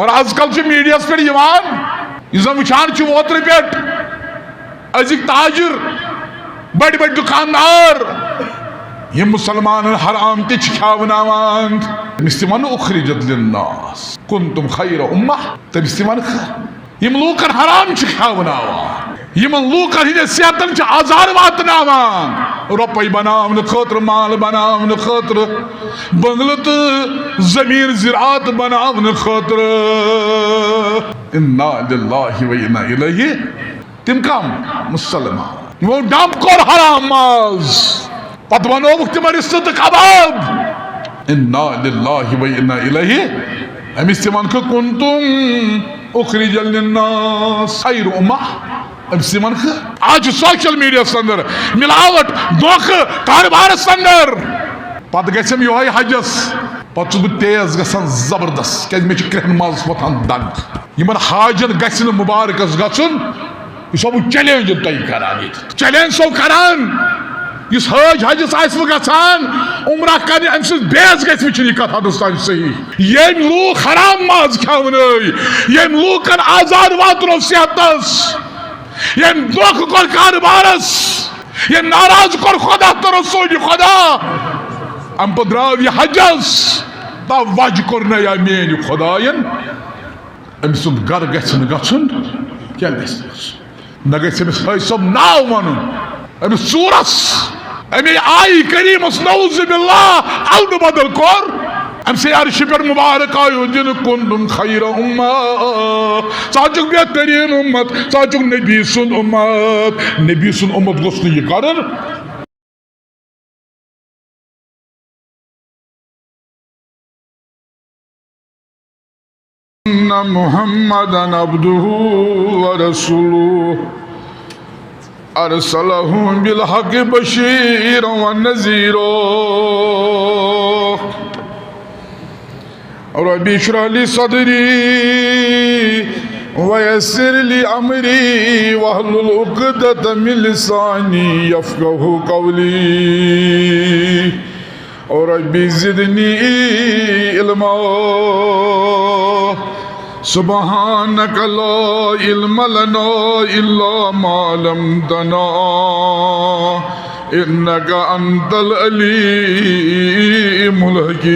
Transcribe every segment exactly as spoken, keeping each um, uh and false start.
اور از کل چھُ میڈیاہس پٮ۪ٹھ یِوان، یُس زن وٕچھان چھِ اوترٕ پٮ۪ٹھ أزِکۍ تاجر، بٔڑۍ بٔڑۍ دُکاندار، یِم مُسلمانن حرام تہِ چھِ کھیاوناوان۔ تٔمِس تہِ وَنہٕ اُخرِجت لِلناس کُنتُم خیر اُمہ، تٔمِس تہِ وَنہٕ یِم لوٗکن حرام چھِ کھیاوناوان، یِمن لوٗکن ہٕنٛدٮ۪ن صحتن چھِ آزار واتناوان، رۄپے بناونہٕ خٲطرٕ، مال بناونہٕ خٲطرٕ، بنگلہٕ تہٕ زٔمیٖن زِراعت بناونہٕ خٲطرٕ۔ انا للہ و انا الیہ۔ تِم کم؟ مُسلمان۔ یِمو ڈمپ کوٚر حرام ماز، پتہٕ بنووُکھ تِمن رِستہٕ تہٕ کباب۔ انا للہ و انا الیہ۔ أمِس تہِ وَنکھٕ کُنتُم اُخرِجت لِلناس خیر اُمہ۔ أمِس تہِ وَنکھٕ۔ آز چھُ سوشل میڈیاہَس اندر ملاوٹ، دھوکہٕ، کارٕبارَس اندر۔ پتہٕ گژھٮ۪م یِہوٚے حجس۔ پتہٕ چھُس بہٕ تیز گژھان زبردست، کیازِ مےٚ چھِ کرٛٮ۪ہن منٛز وۄتھان دگ۔ یِمن حاجن گژھِ نہٕ مُبارکس گژھُن۔ یہِ چھُسو بہٕ چیلنج تۄہہِ کران ییٚتہِ۔ چیلنج چھُسو کران، یُس حٲج حجس آسہِ نہٕ گژھان، عمرہ کرنہِ، أمۍ سٕنٛز بیس گژھِ وٕچھِنۍ یہِ کتھ حدس تام صحیح۔ ییٚمۍ لوٗکھ حرام ماز کھیاونٲے، ییٚمۍ لوٗکن آزار واتنو صحتس، ییٚمۍ دھوکہٕ کوٚر کارٕبارس، ییٚمۍ ناراض کوٚر خدا تہٕ رسول خدا، امہِ پتہٕ درٛاو یہِ حجس، تا وجہ کوٚر نہ یا میٲنۍ خداین۔ أمۍ سُنٛد گرٕ گژھِ نہٕ گژھُن، کیٛاہ گژھِ نہٕ گژھُن؟ نہ گژھِ أمِس حٲج صٲب ناو وَنُن۔ أمِس ژوٗرَس، اَمے آیہِ کریٖمَس نعوذ باللہ الدٕ بدل کوٚر۔ أمۍ سٕے عرشہِ پٮ۪ٹھ مُبارک آیو دِنہٕ، کُنتُم خیر اُمہ، ژٕ ہا چھُکھ بہتریٖن اُمت، ژٕ ہا چھُکھ نبی سُنٛد اُمت۔ نبی سُنٛد اُمت گوٚژھ نہٕ یہِ کَرُن۔ إن محمدا عبده ورسوله أرسله بالحق بشيرا ونذيرا. رب اشرح لي صدري ويسر لي أمري واحلل عقدة من لساني يفقهوا قولي. رب زدني علما. سبحانك لا علم لنا إلا ما علمتنا إنك أنت العليم الحكيم.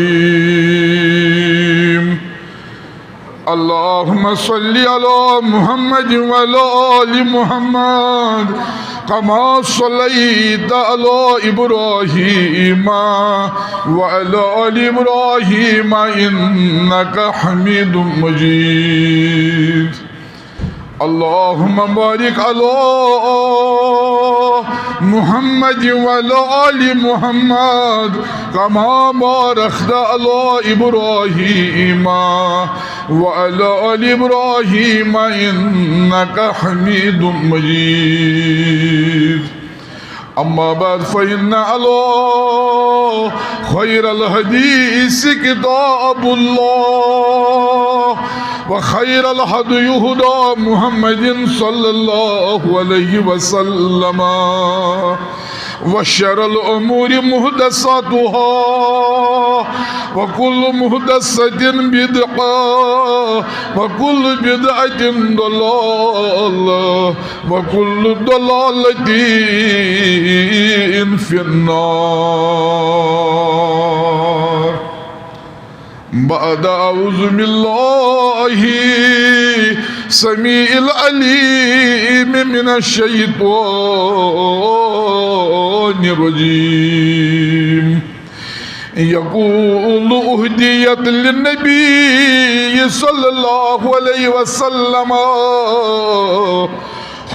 اللهم صل على محمد وعلى آل محمد كما صليت على إبراهيم وعلى آل إبراهيم إنك حميد مجيد. اللهم بارك على محمد وعلى آل محمد كما باركت على إبراهيم وعلى آل إبراهيم إنك حميد مجيد. أما بعد، فإن ألا خير الحديث كتاب الله، وخير الهدي هدى محمد صلى الله عليه وسلم، وشر الأمور محدثاتها، وكل محدثة بدعة، وكل بدعة ضلالة، وكل ضلالة في النار. بعد أعوذ بالله السميع العليم من الشيطان الرجيم. يقول أهديت للنبي صلى الله عليه وسلم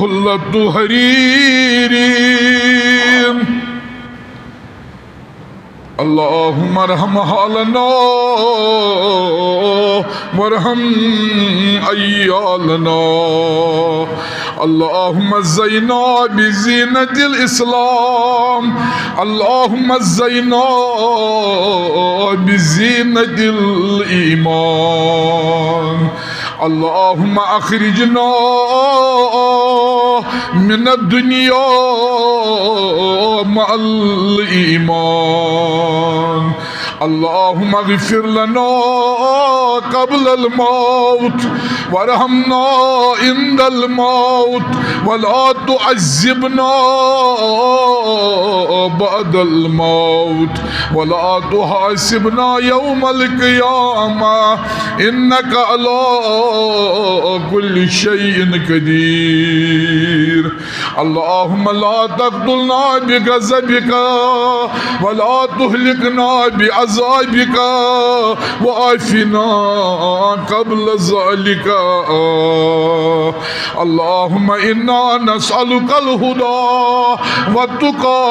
حلة حرير. اللهم ارحم حالنا وارحم عيالنا. اللهم زينا بزينة الإسلام. اللهم زينا بزينة الإيمان. اللهم أخرجنا من الدنيا مع الإيمان. اللهم اغفر لنا قبل الموت وارحمنا عند الموت ولا تعذبنا بعد الموت ولا تحاسبنا يوم القيامة إنك على كل شيء قدير. اللهم لا تقتلنا بغضبك ولا تهلكنا بعذابك وعافنا قبل ذلك. اللهم إنا نسألك الهدى والتقى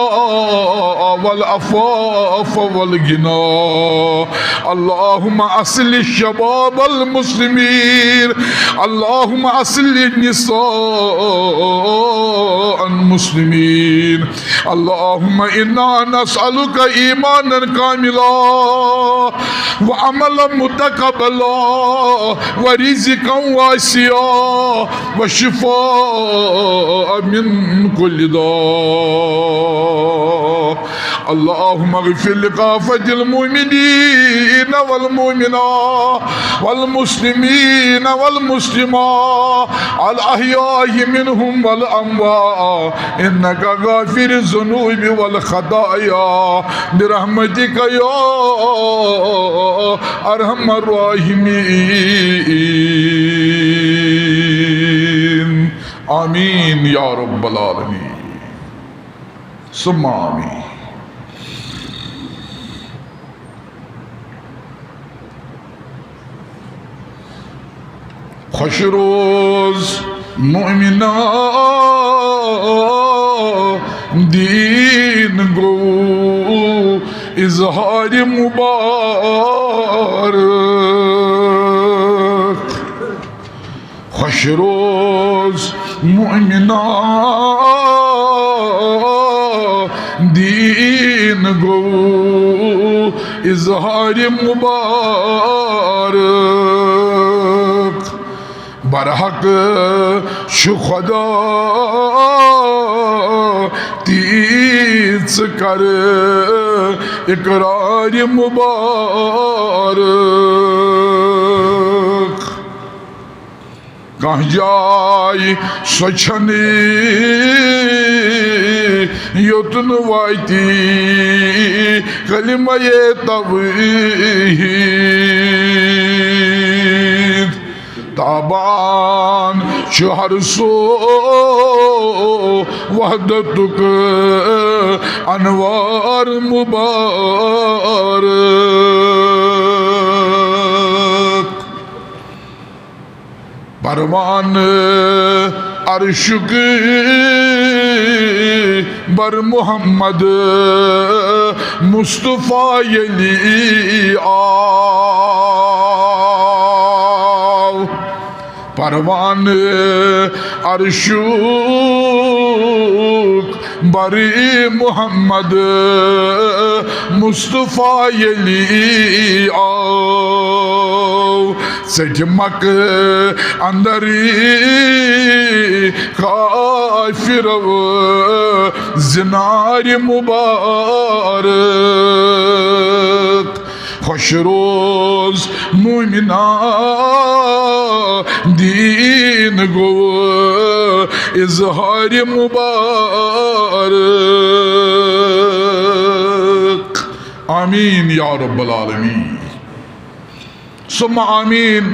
والعفاف والغنى. اللهم أصلح شباب المسلمين. اللهم أصلح نساء المسلمين. اللهم إنا نسألك إيمانا كاملا وعملا متقبلا ورزقا واسعا وشفاء من كل داء. اللهم اغفر لكافة المؤمنين والمؤمنات والمسلمين والمسلمات الأحياء منهم والأموات إنك غافر الذنوب والخطايا برحمتك يا أرحم الراحمين. آمين يا رب العالمين. ثم آمين. خوش روز مؤمنان، دین گو اظہار مبارک۔ خوش روز مؤمنان، دین گو اظہار مبارک۔ برحق چھُ خدا، تیٖژ کر اقرار مبارک۔ کانٛہہ جاے سۄ چھنہٕ یوٚت نہٕ واتہِ کلمہ توحید۔ تابان چھُ ہر سُہ وحدتُک انوار مبارک۔ پروانہٕ عرشُک بر محمد مصطفیٰ ییٚلہِ آو۔ پروانہٕ عرشُک بر محمد مصطفیٰ ییٚلہِ آو۔ ژٔٹۍ مکہٕ اندر کافرو زنار مبارک۔ خوش روز مومنا، دین گو اظہار مبارک۔ آمین یا رب العالمین۔ ثم آمین۔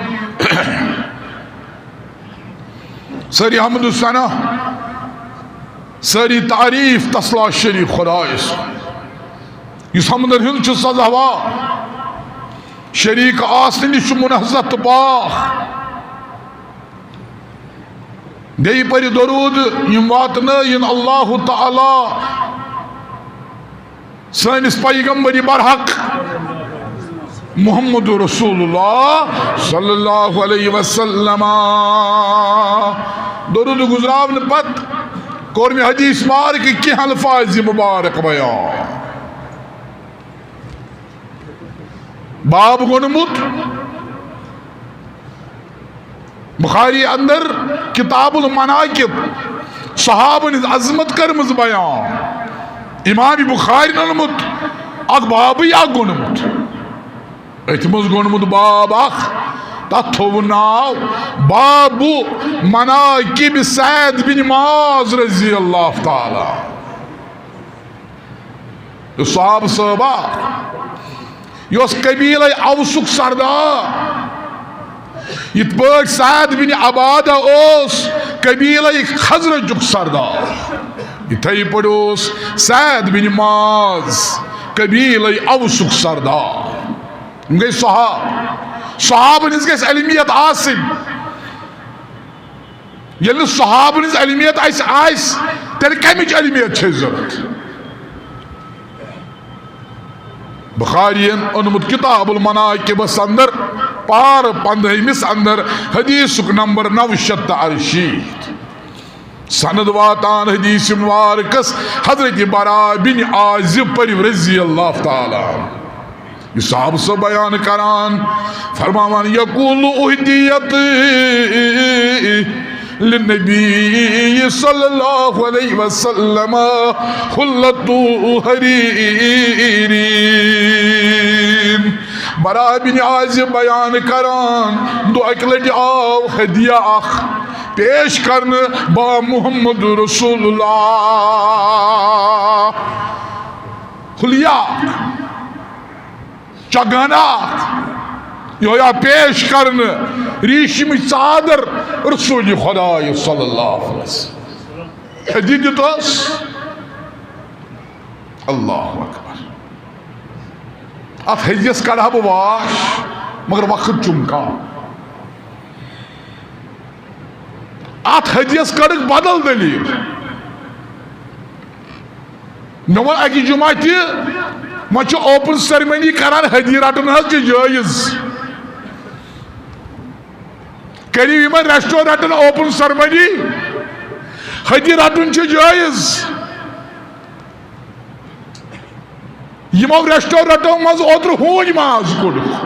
سٲری حمد و ثنا، سٲری تعریف تس لاش شریک خدایس، یُس حمدن ہُنٛد چھُ سزاوار، شریک آسنہٕ نِش چھُ منزہ تہٕ پاک۔ بیٚیہِ پرِ درود، یِم واتنٲیِن اللہ تعالیٰ سٲنِس پیغمبر برحق محمد رسول اللہ صلی اللہ علیہ وسلم۔ درود گزراونہٕ پتہٕ کوٚر مےٚ حدیث مبارک کینٛہہ الفاظ مبارک بیان۔ باب گوٚنمُت بخاری اندر کتاب المناقب، صحابن ہٕنٛز عظمت کٔرمٕژ بیان۔ امام بخاری نوٚنمُت اکھ بابٕے اکھ گوٚنمُت۔ أتھۍ منٛز گوٚنڈمُت باب اکھ، تتھ تھوٚو ناو باب مناقب سعد بن معاذ رضی اللہ تعالیٰ۔ یہِ صحابہٕ صٲبہ، یہِ اوس قبیلے اوسُک سردار، یِتھ پٲٹھۍ سعد بن عبادہ اوس قبیلے خزرجُک سردار، یِتھے پٲٹھۍ اوس سعد بن معاذ قبیلے اوسُک سردار۔ یِم گٔے صحابہٕ۔ صحابن ہٕنٛز گژھِ علمیت آسٕنۍ۔ ییٚلہِ نہٕ صحابن ہٕنٛز علمیت اَسہِ آسہِ، تیٚلہِ کَمِچ علمیت چھِ اَسہِ ضروٗرت؟ بخاری یَن اوٚنمُت کتاب المناقبس اندر، پارٕ پندہمِس اندر، حدیثُک نمبر نو شیٚتھ تہٕ ارشیٖتھ۔ سند واتان حدیث مبارکس حضرت براء بن عازب پٔرِو رضی اللہ تعالیٰ عنہ۔ یہِ صحابہٕ صٲب بیان کران، فرماوان، یقول اہدیت للنبی صلی اللہ علیہ وسلم حلت حریر۔ براء بن عازب بیان کران، دو اکہِ لٹہِ آو ہدیہ اکھ پیش کرنہٕ با محمد رسول اللہ۔ حلیہ، چگانہ، یہِ آو پیش کرنہٕ، ریشمی ژادر رسول خدای صلی اللہ علیہ وسلم۔ ہدیہ دیُتس۔ اللہ اکبر۔ اتھ ہدیس کڑہا بہٕ واش، مگر وقت چھُم کم۔ اتھ ہدیس کڑٕکھ بدل دلیل۔ مےٚ ووٚن اکہِ جمعہ تہِ، وۄنۍ چھِ open ceremony کران، ہدیہِ رٹُن حظ چھُ جٲیز۔ کٔرِو یِمن restaurantن open ceremony، ہدیہِ رٹُن چھُ جٲیز۔ یِمو restaurantو منٛز اوترٕ ہوٗنۍ ماز کوٚڑُکھ۔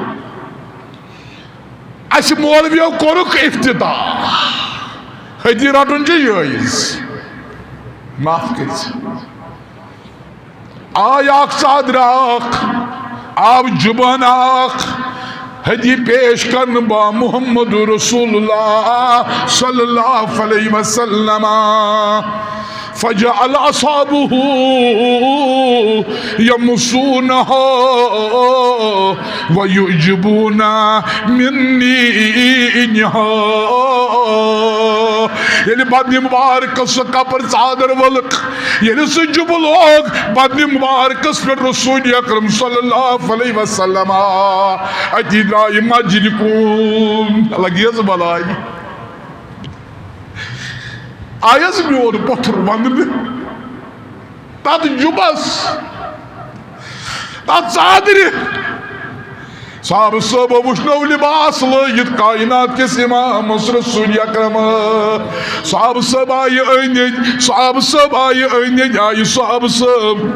اسہِ مولویو کوٚرُکھ افتتاح۔ ہدیہِ رٹُن چھُ جٲیز۔ معاف کٔرِو۔ آے اکھ ژادرا اکھ، آو جُبہٕ ہنا اکھ، ہدیہِ پیش کرنہٕ با محمد رسول اللہ صلی اللہ علیہ وسلم۔ فجعل اصحابہ یمسونہا ویعجبون من نیہا۔ ییٚلہِ بدنہِ مبارکس سۄ کپر ژادر ؤلٕکھ، ییٚلہِ سُہ جُبہٕ لوگ بدنہِ مبارکس پٮ۪ٹھ رسول اکرم صلی اللہ علیہ وسلم، اتی درٛایہِ مسجدِ کُن۔ لگیس بلاے۔ آیس میون پتھر وننہٕ تتھ جُبس، تتھ ژادرِ۔ صحابہٕ صٲبو وٕچھنو لباس لٲگِتھ کائنات کِس امامس رسول اکرم۔ صحابہٕ صٲب آیہِ أنٛدۍ أنٛدۍ، صحابہٕ صٲب آیہِ أنٛدۍ أنٛدۍ، آیہِ صحابہٕ صٲب۔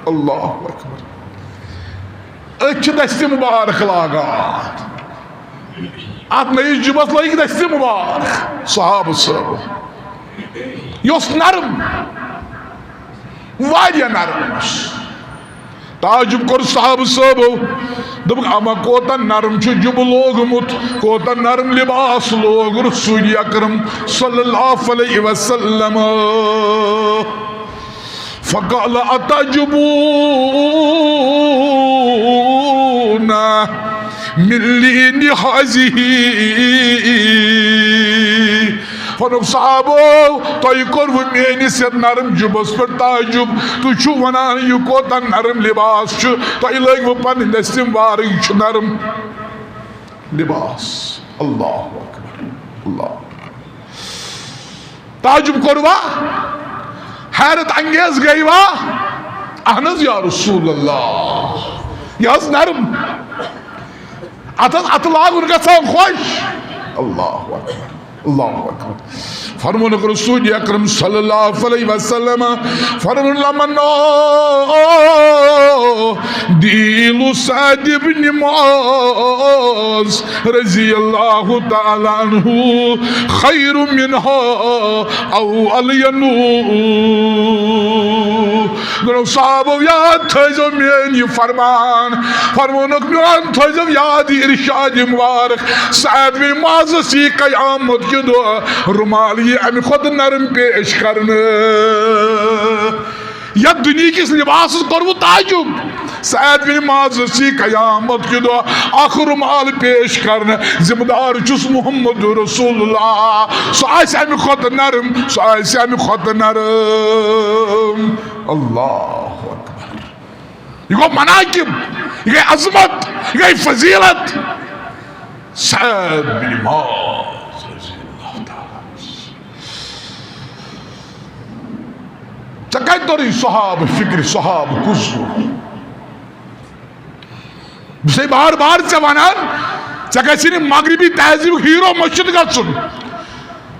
اللہ اکبر۔ أتھۍ چھِ دستہِ مبارک لاگان۔ اتھ نٔیِس جُبس لٲگِکھ دستہِ مبارک۔ صحابہٕ صٲب، یہِ اوس نرم، واریاہ نرم اوس۔ تعجب کوٚر صحابہٕ صٲبو، دوٚپُکھ، اما کوتاہ نرم چھُ جُبہٕ لوگمُت، کوتاہ نرم لباس لوگ رسول اکرم صلی اللہ علیہ وسلم۔ فقال اتعجبون من لین هذه؟ فرمووُکھ صحابو، تۄہہِ کوٚروٕ میٲنِس یتھ نرم جُبس پٮ۪ٹھ تعجب؟ تُہۍ چھِو ونان یہِ کوتاہ نرم لباس چھُ، تۄہہِ لٲگوٕ پنٕنۍ دستہِ مبارک، یہِ چھُ نرم لباس۔ اللہ اکبر، اللہ اکبر۔ تعجب کوٚروا؟ حیرت انگیز گٔیوا؟ اہن حظ یا رسول اللہ، یہِ حظ نرم۔ اتھ حظ اتھٕ لاگُن گژھان خۄش۔ اللہ اکبر، اللہ اکبر۔ فرمونُکھ رسول اکرم صلی اللہ علیہ وسلم، فرمون، لمن دیل سعد ابن معاذ رضی اللہ تعالی عنہ خیر منها او الین۔ دوٚپُن، صحابو، یاد تھٲیزیو میٲنۍ یہِ فرمان۔ فرمونُکھ، میون تھٲیزیو یاد یہِ ارشاد مبارک۔ سعد بن معاذس یی قیامت کہِ دۄہ رُمال یی امہِ کھۄتہٕ نرم پیش کرنہٕ۔ یتھ دُنیہکِس لباسس کوٚروٕ تعجب۔ سعد بن معاذس یی قیامت کہِ دۄہ اکھ رُمال پیش کرنہٕ۔ ذمہٕ دار چھُس محمد رسول اللہ۔ سُہ آسہِ امہِ کھۄتہٕ نرم، سُہ آسہِ امہِ کھۄتہٕ نرم۔ اللہ اکبر۔ یہِ گوٚو مناقب، یہِ گٔے عظمت، یہِ گٔے فضیلت۔ سعد بن معاذ رضی اللہ تعالیٰ عنہ۔ ژےٚ کتہِ توٚرُے صحابہٕ فکرِ، صحابہٕ کُس گوٚو؟ بہٕ چھُسے بار بار ژےٚ ونان، ژےٚ گژھِ نہٕ مغربی تہذیٖبُک ہیرو مٔشِتھ گژھُن،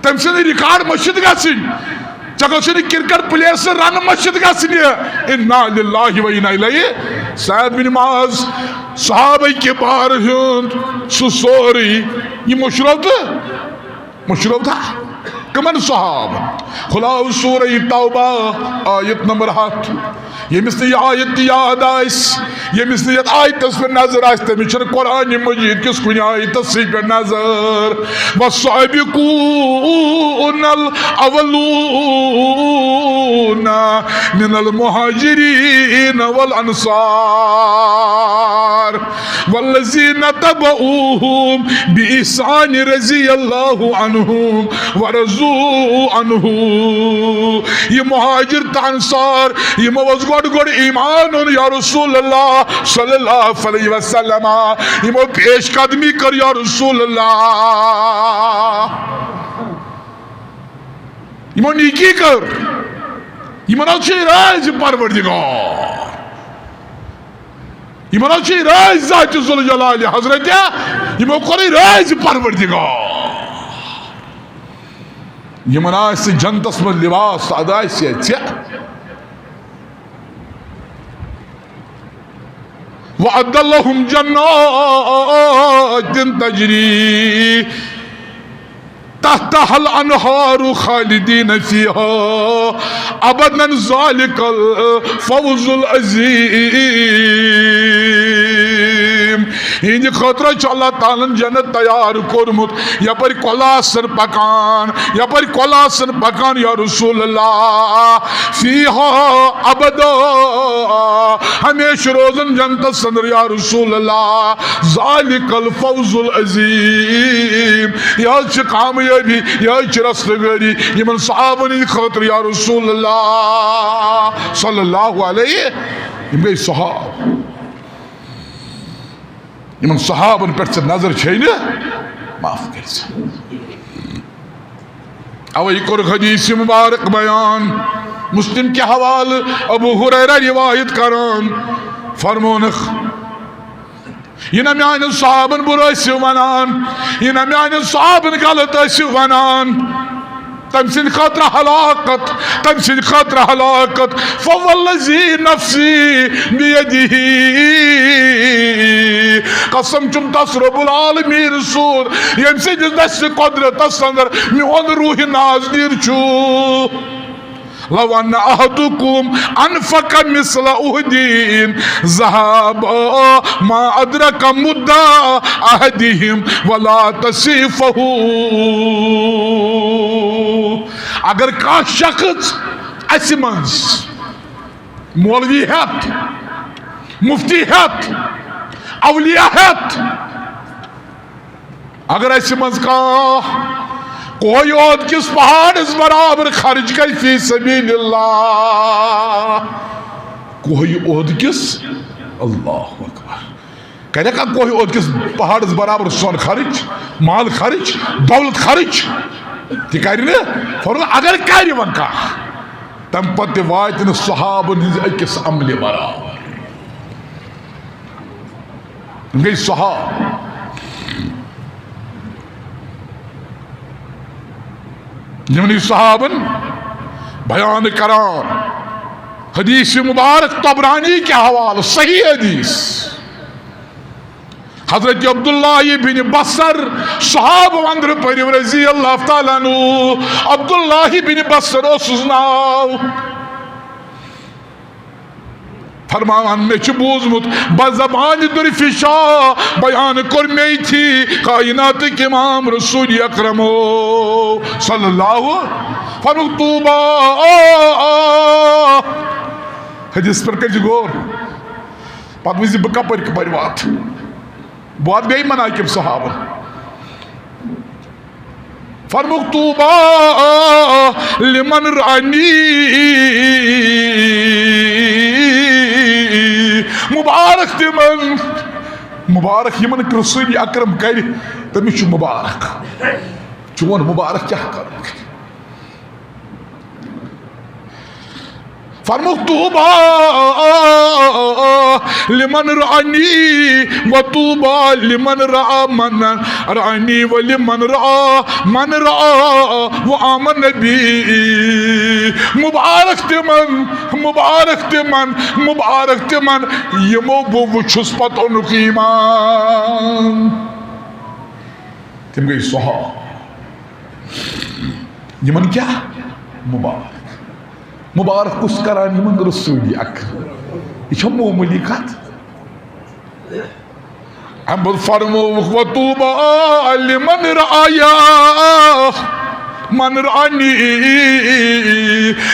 تٔمۍ سٕنٛدۍ ریکارڈ مٔشِتھ گژھٕنۍ، ژےٚ گژھِ نہٕ کرکٹ پلیئر سٕنٛز رن مٔشِتھ گژھٕنۍ۔ انا للہ و انا الیہ۔ سعد بن معاذ، صحابہ کبار ہُنٛد سُہ سورُے، یہِ مٔشرو تہٕ مٔشرو تھا۔ کمن صحابن؟ کھلاو سورہ توبہ، آیت نمبر ہتھ۔ ییٚمِس نہٕ یہِ آیت تہِ یاد آسہِ، ییٚمِس نہٕ یتھ آیتس پٮ۪ٹھ نظر آسہِ، تٔمِس چھنہٕ قرآن مجید کِس کُنہِ آیتس سٕے پٮ۪ٹھ نظر۔ والسابقون الاولون من المهاجرين والانصار والذين تبعوهم بإحسان رضي الله عنهم ورضوا عنه۔ یہِ مہاجر تہٕ انصار، یِمو اوس گۄڈٕ گۄڈٕ ایمان اوٚن یا رسول اللہ صلی اللہ علیہ وسلم، یِمو پیش قدمی کٔر یا رسول اللہ، یِمو نیکی کٔر، یِمن حظ چھُ رٲضۍ پروردگار۔ یِمن حظ چھُ رٲضۍ ذاتِ ذوالجلالِ حضرت، یِمو کوٚرُے رٲضۍ پروردگار۔ یِمن آسہِ جنتس منٛز لباس، تہٕ اَدٕ آسہِ ژےٚ۔ وعد لهم جنات تجري تحتها الأنهار خالدين فيها أبدا ذلك الفوز العظيم۔ یِہنٛدِ خٲطرٕ چھُ اللہ تعالیٰ ہن جنت تیار کوٚرمُت، یپٲرۍ کۄلہٕ آسن پکان، یپٲرۍ کۄلہٕ آسن پکان یا رسول اللہ، فیہا ابدا، ہمیشہ روزن جنتس اندر یا رسول اللہ۔ ذالک الفوز العظیم، یہِ حظ چھِ کامیٲبی، یہِ حظ چھِ رستگٲری یِمن صحابن ہٕنٛدِ خٲطرٕ یا رسول اللہ صلی اللہ علیہ۔ یِم گٔے صحابہٕ، یِمن صحابن پٮ۪ٹھ ژےٚ نظر چھے نہٕ، معاف کٔرۍ ژٕ۔ اوے کوٚر حدیث مبارک بیان، مسلم کہِ حوالہٕ ابو ہریرہ روایت کران، فرمونکھ، یہِ نہ میانٮ۪ن صحابن بُرٕ ٲسِو ونان، یہِ نہ میانٮ۪ن صحابن غلط ٲسِو ونان، تٔمۍ سٕنٛدِ خٲطرٕ ہلاکت، تٔمۍ سٕنٛدِ خٲطرٕ ہلاکت۔ فوالذی نفسی بیدہ، قسم چھُم تس رب العالمین سُنٛد، ییٚمہِ سٕنٛدِس دستِ قدرتس اندر میون روح نازنین چھُ۔ لو ان احدکم انفق مثل احد ذهبا ما ادرک مد احدهم ولا نصیفہ۔ اگر کانٛہہ شخص اسہِ منٛز مولوی ہیتھ، مفتی ہیتھ، اولیاء ہیتھ، اگر اسہِ منٛز کانٛہہ کوہ احد کِس پہاڑس برابر خرچ کرِ فی سبیل اللہ، کوہ احد کِس، اللہ اکبر، کرِ کانٛہہ کوہ احد کِس پہاڑس برابر سۄن خرچ، مال خرچ، دولت خرچ؟ تہِ کرِ نہٕ۔ فرموو، اگر کرِ وۄنۍ کانٛہہ، تمہِ پتہٕ تہِ واتہِ نہٕ صحابن ہٕنٛزِ أکِس عملہِ برابر۔ گٔے صحابہٕ۔ یِمنٕے صحابن بیان کران، حدیث مبارک طبرانی کہِ حوالہٕ، صحیح حدیث۔ حضرت عبداللہ بن بصر، صحابہٕ وندر پٔرِو رضی اللہ تعالیٰ عنہ، عبداللہ بن بصر اوسُس ناو۔ فرماوان، مےٚ چھُ بوٗزمُت، بزبانِ درفشا بیان کوٚر مےٚ تھی کائناتٕکۍ امام رسول اکرمو صلی اللہ۔ فرمووُکھ، طوبیٰ، حدیث پر کٔرۍ زِ غور، پتہٕ وٕچھ زِ بہٕ کپٲرۍ کپٲرۍ واتہٕ۔ بہٕ واتہٕ بیٚیہِ مناقب صحابہ۔ فرمووُکھ، طوبیٰ لمن رآنی، مبارک تِمن، مبارک یِمن رسول اکرم کرِ، تٔمِس چھُ مبارک۔ چون مبارک کیٛاہ کرُن؟ فرمووُکھ، طوبیٰ لمن رآنی و طوبیٰ لمن رآ من رآنی و لمن رآ من رآ و آمن بی۔ مبارک تِمن، مبارک تِمن، مبارک تِمن یِمو بہٕ وُچھُس پتہٕ اوٚنُکھ ایمان۔ تِم گٔے صحابہ۔ یِمن کیٛاہ؟ مبارک۔ مبارک کُس کران یِمن؟ رسول اکرم۔ یہِ چھا معموٗلی کتھ؟ اَمہِ پتہٕ فرمووُکھ، وطوبیٰ لمن رآیا من رآنی،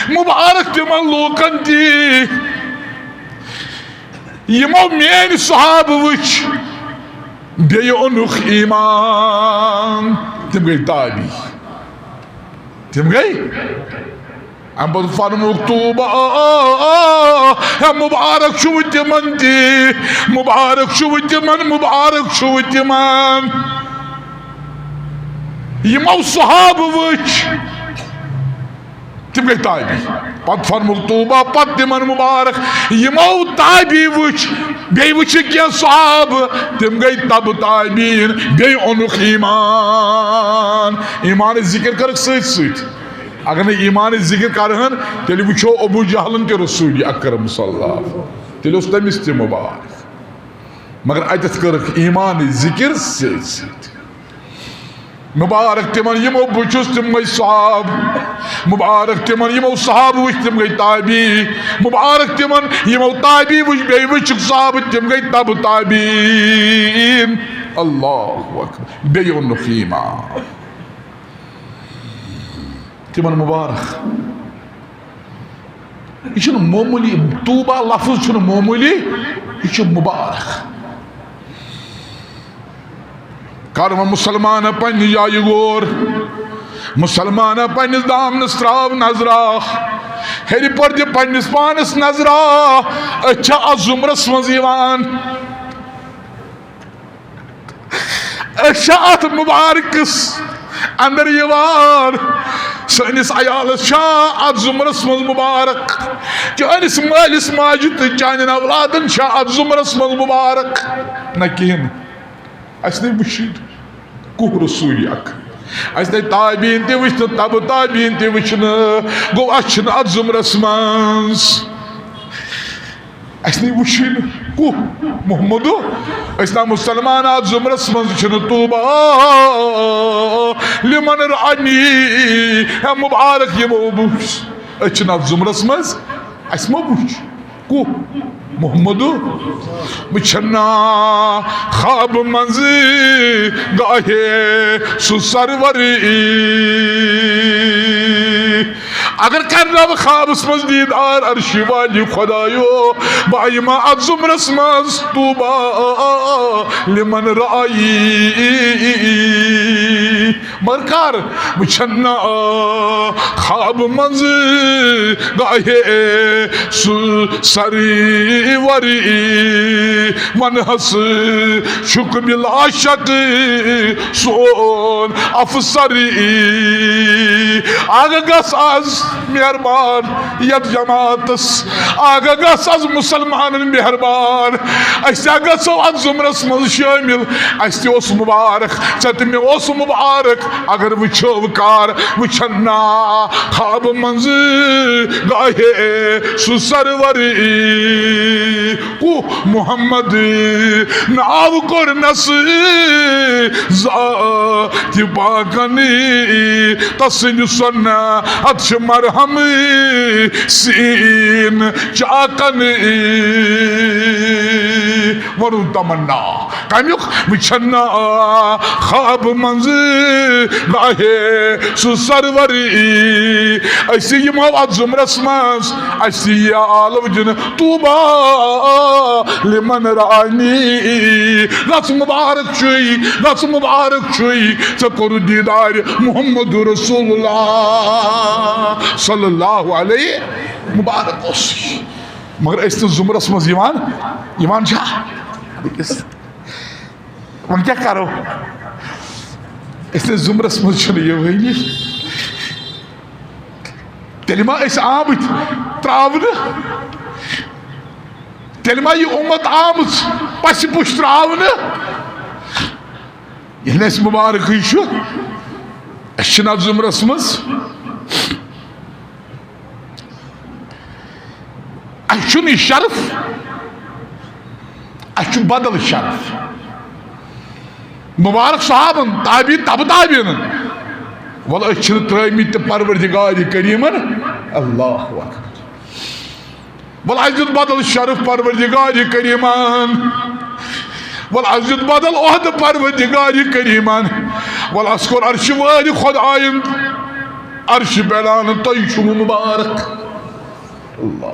مبارک تِمن لوٗکن تہِ یِمو میٲنۍ صحابہٕ وٕچھ، بیٚیہِ اوٚنُکھ ایمان، تِم گٔے تابعی۔ تِم گٔے۔ اَمہِ پتہٕ فرمووُکھ، طوبیٰ، ہے مبارک چھُ تِمن تہِ، مبارک چھُ تِمن، مبارک چھُ تِمن یِمو صحابہٕ وٕچھ۔ تِم گٔے تابعی۔ پتہٕ فرمووُکھ، طوبیٰ، پتہٕ تِمن مبارک یِمو تابعی وٕچھ، بیٚیہِ وٕچھِ کینٛہہ صحابہٕ، تِم گٔے تبع تابعین، بیٚیہِ اوٚنُکھ ایمان۔ ایمانٕچ ذِکِر کٔرٕکھ سۭتۍ سۭتۍ۔ اگر نہٕ ایمانٕچ ذِکِر کرٕہن، تیٚلہِ وٕچھو ابو جہلن تہِ رسول اکرم صلی اللہ علیہ وسلم۔ تیٚلہِ اوس تٔمِس تہِ مبارک۔ مگر اتٮ۪تھ کٔرٕکھ ایمانٕچ ذِکِر سۭتۍ سۭتۍ۔ مبارک تِمن یِمو بہٕ وٕچھُس، تِم گٔے صحابہٕ۔ مبارک تِمن یِمو صحابہٕ وٕچھ، تِم گٔے تابعی۔ مبارک تِمن یِمو تابعی وٕچھ، بیٚیہِ وٕچھُکھ صحابہٕ، تِم گٔے تبع تابعین۔ اللہ اکبر۔ بیٚیہِ اوٚنُکھ ایمان۔ تِمن مبارک۔ یہِ چھُنہٕ معموٗلی، طوبیٰ لفظ چھُنہٕ معموٗلی، یہِ چھُ مبارک۔ کر وۄنۍ مُسلمان پننہِ جایہِ غور، مُسلمان پننِس دامنس تراو نظرا، ہیٚرِ پردِ پننِس پانس نظرا، أسۍ چھا اتھ زُمرس منٛز یِوان؟ أسۍ چھا اتھ مبارکس اندر یِوان؟ سٲنِس عیالس چھا اتھ زُمرس منٛز مبارک؟ چٲنِس مٲلِس ماجہِ تہٕ چانٮ۪ن اولادن چھا اتھ زُمرس منٛز مبارک؟ نہ کِہیٖنۍ۔ اسہِ نے وٕچھِتھ کُہ رسول اکھ۔ اسہِ نے تابعین تہِ وٕچھ تہٕ تبع تابعین تہِ وٕچھ نہٕ۔ گوٚو اسہِ چھِنہٕ اتھ زُمرس منٛز۔ اسہِ نے وٕچھِن کُہ محمد، أسۍ نا مُسلمان اتھ زُمرس منٛز چھِنہٕ۔ طوبیٰ لمن رآنی، ہے مبارک یِمو وٕچھ۔ أسۍ چھِنہٕ اتھ زُمرس منٛز، اسہِ ما وٕچھ کُہ محمد؟ وٕچھن نا خواب منٛز گاہے سُہ سرور۔ اگر کرناو خوابس منٛز دیدار عرشِ والہِ خدایو، بہٕ یِمہٕ اتھ زُمرس منٛز۔ طوبیٰ لمن رآنی۔ مگر کر وٕچھن نا خواب منٛز گاہے سُہ سرور۔ ونہس چھُکھ بلا شک سون افسر۔ آگا گژھ از مہربان یتھ جماعتس، آگا گژھ از مُسلمانن مہربان۔ أسۍ تہِ گژھو اتھ زُمرس منٛز شٲمِل۔ اسہِ تہِ اوس مبارک، ژےٚ تہِ مےٚ اوس مبارک۔ اگر وٕچھو کر وٕچھن نا خواب منٛز گاہے سُہ سرور۔ کُہ محمد ناو کوٚرنس ذاتِ پاکن، تسٕنٛدِ سۄنہٕ اَتھ چھِ مرہم سیٖن چاکن۔ ووٚنُن تمنا کمیُک؟ وٕچھن نا خواب منٛز راہے سُہ سرور۔ أسۍ یِمو اَتھ زُمرس منٛز، اَسہِ یہِ عالم جن طوبیٰ لمن رآنی۔ گژھ مبارک چھُے، گژھ مبارک چھُے، ژےٚ کوٚرُتھ دیٖدار محمد رسول اللہ صلی اللہ علیہ۔ مبارک اوس۔ مگر أسۍ نہٕ زُمرس منٛز یِوان، یِوان چھا؟ وۄنۍ کیٛاہ کرو؟ أسۍ نہٕ زُمرس منٛز چھِنہٕ یِوٲنی۔ تیٚلہِ ما أسۍ آمٕتۍ ترٛاونہٕ؟ تیٚلہِ ما یہِ اُمت آمٕژ پسہِ پُش ترٛاونہٕ؟ ییٚلہِ اَسہِ مُبارکٕے چھُ، أسۍ چھِنہٕ اَتھ زُمرس منٛز۔ اَسہِ چھُنہٕ یہِ شرف، اَسہِ چھُ بدل شرف۔ مُبارک صحابن، تابعین، تبع تابعینن۔ وَلہٕ أسۍ چھِنہٕ ترٛٲومٕتۍ تہِ پروردگارِ کریٖمن۔ اللہ اکبر۔ وَلہٕ اَسہِ دیُت بدل شرف پروردگارِ کریٖمن۔ وَلہٕ اَسہِ دیُت بدل عہدٕ پروردگارِ کریٖمن۔ وَلہٕ اَسہِ کوٚر عرشہِ وٲرِ خۄدایَن، عرشہِ پٮ۪ٹھ، تۄہہِ چھُو مُبارک۔ اللہ۔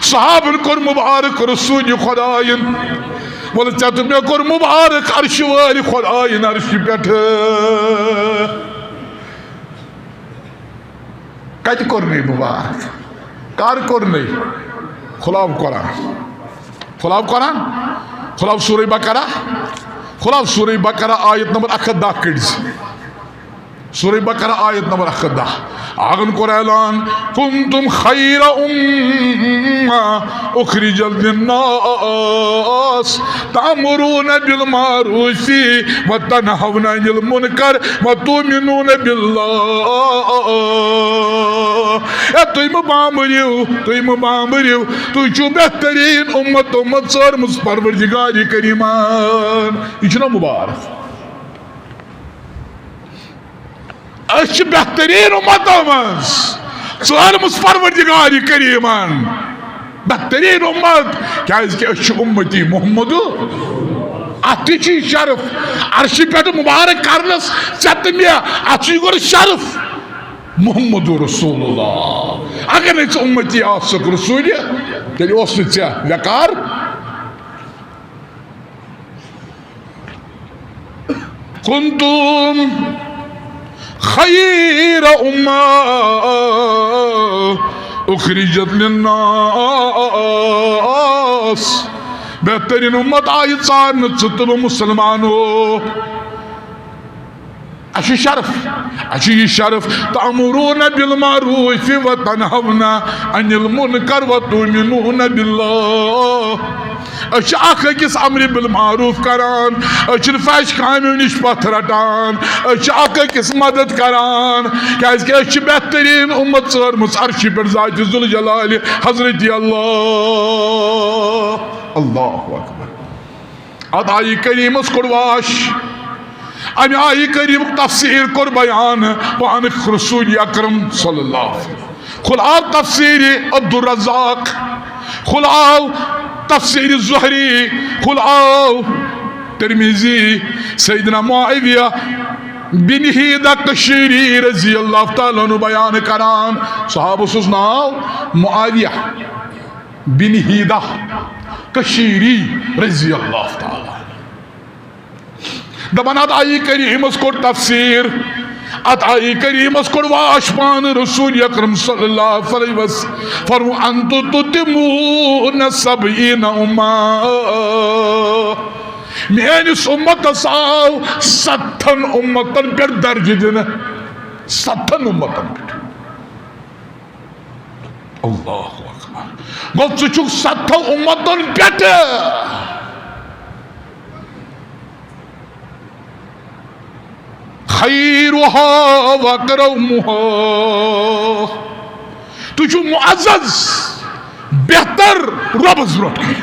صحابن کوٚر مُبارک رسول خۄدایَن۔ وَلہٕ ژےٚ تہٕ مےٚ کوٚر مُبارک عرشہِ وٲرِ خۄدایَن عرشہِ پٮ۪ٹھ۔ کتہِ کوٚرنَے مُبارک؟ کر کوٚرنَے؟ کھُلاو قرآن۔ کھُلاو قرآن۔ کھُلاو سورہ بقرہ۔ کھُلاو سورہ بقرہ آیت نمبر اکھ ہتھ دَہ کٔڑۍ زِ۔ سورہ بقرہ آیت نمبر اکھ ہتھ دَہ۔ آگن کوٚر اعلان، "کنتم خیر امہ اخرجت للناس تأمرون بالمعروف وتنهون عن المنکر وتؤمنون باللہ۔" اے تُہۍ مہٕ بامبریو، تُہۍ مہٕ بامبریو، تُہۍ چھِو بہتریٖن اُمت، اُمت ژٲرمٕژ پروردگارِ کریٖمن۔ یہِ چھُنہ مُبارک؟ أسۍ چھِ بہتریٖن اُمتو منٛز، ژٲرمٕژ پروردگارِ کریٖمن۔ بہتریٖن اُمت، کیازِ کہِ أسۍ چھِ اُمتی محمد۔ اتھ تہِ چھُ یہِ شرف، عرشہِ پٮ۪ٹھ مُبارک کرنس ژےٚ تہٕ مےٚ، اتھ چھُ یہِ گۄڈٕ شرف۔ محمد رسول اللہ۔ اگر نہٕ ژٕ اُمتی آسکھ رسولِ، تیٚلہِ اوس نہٕ ژےٚ ویقار۔ کنتم خیر امہ اخرجت للناس۔ بہترین اُمت آیہِ ژارنہٕ، ژٕ تہٕ بہٕ مُسلمانو۔ اَسہِ چھُ شرف، اَسہِ چھُ یہِ شرف، تأمرون بالمعروف وتنهون عن المنکر وتؤمنون باللہ۔ أسۍ چھِ اکھ أکِس امر بالمعروف کران، أسۍ چھِنہٕ فحش کامیو نِش پتھ رٹان، أسۍ چھِ اکھ أکِس مدد کران، کیازِ کہِ أسۍ چھِ بہتریٖن اُمت ژٲرمٕژ عرشہِ پٮ۪ٹھ ذاتِ ذوالجلالِ حضرت اللہ۔ اللہ اکبر۔ اتھ آیہِ کریمس کوٚر واش، امہِ آیہِ کریمُک تفسیر کوٚر بیان پانہٕ رسول اکرم صلی اللہ علیہ وسلم۔ کھُلاو تفسیر عبدالرزاق، کھُلاو تفسیر زہری، کھُلاو ترمذی۔ سیدنا معاویہ بن حیدہ کشیری رضی اللہ تعالیٰ عنہ بیان کران، صحابہ سُنٛد ناو معاویہ بن حیدہ کشیری رضی اللہ تعالیٰ عنہ۔ دپان اتھ آیہِ کریمس کوٚر تفسیر، اتھ آیہِ کریمس کوٚر واش پانہٕ رسول اکرم صلی اللہ علیہ وسلم۔ فرمو، انتم تتمون سبعین امہ۔ میٲنِس اُمتس آو ستتھن اُمتن پٮ۪ٹھ درجہٕ دِنہٕ، ستتھن اُمتن پٮ۪ٹھ۔ اللہ اکبر۔ گوٚو ژٕ چھُکھ ستتھو اُمتن پٮ۪ٹھ۔ خیرها واکرمها۔ تُہۍ چھِو معزز، بہتر رۄبس برونٛٹھ کَنہِ۔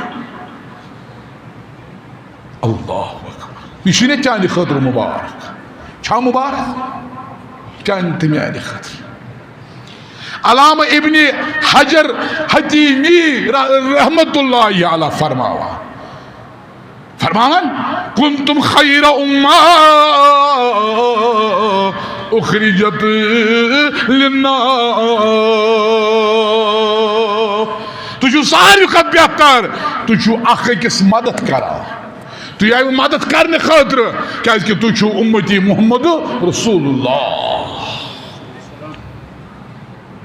اللہ اکبر۔ یہِ چھُے نہ چانہِ خٲطرٕ مُبارک۔ چھا مُبارک؟ چانہِ تہٕ میانہِ خٲطرٕ۔ علامہ ابن حجر حتیمی رح-، رحمت اللہ علیہ فرماوان، فرماوان، "کنتم خیر امہ اخرجت للناس"۔ تُہۍ چھِو ساروی کھۄتہٕ بہتر، تُہۍ چھِو اکھ أکِس مدد کران، تُہۍ آیِو مدد کرنہٕ خٲطرٕ، کیازِ کہِ تُہۍ چھِو امتی محمد رسول اللہ۔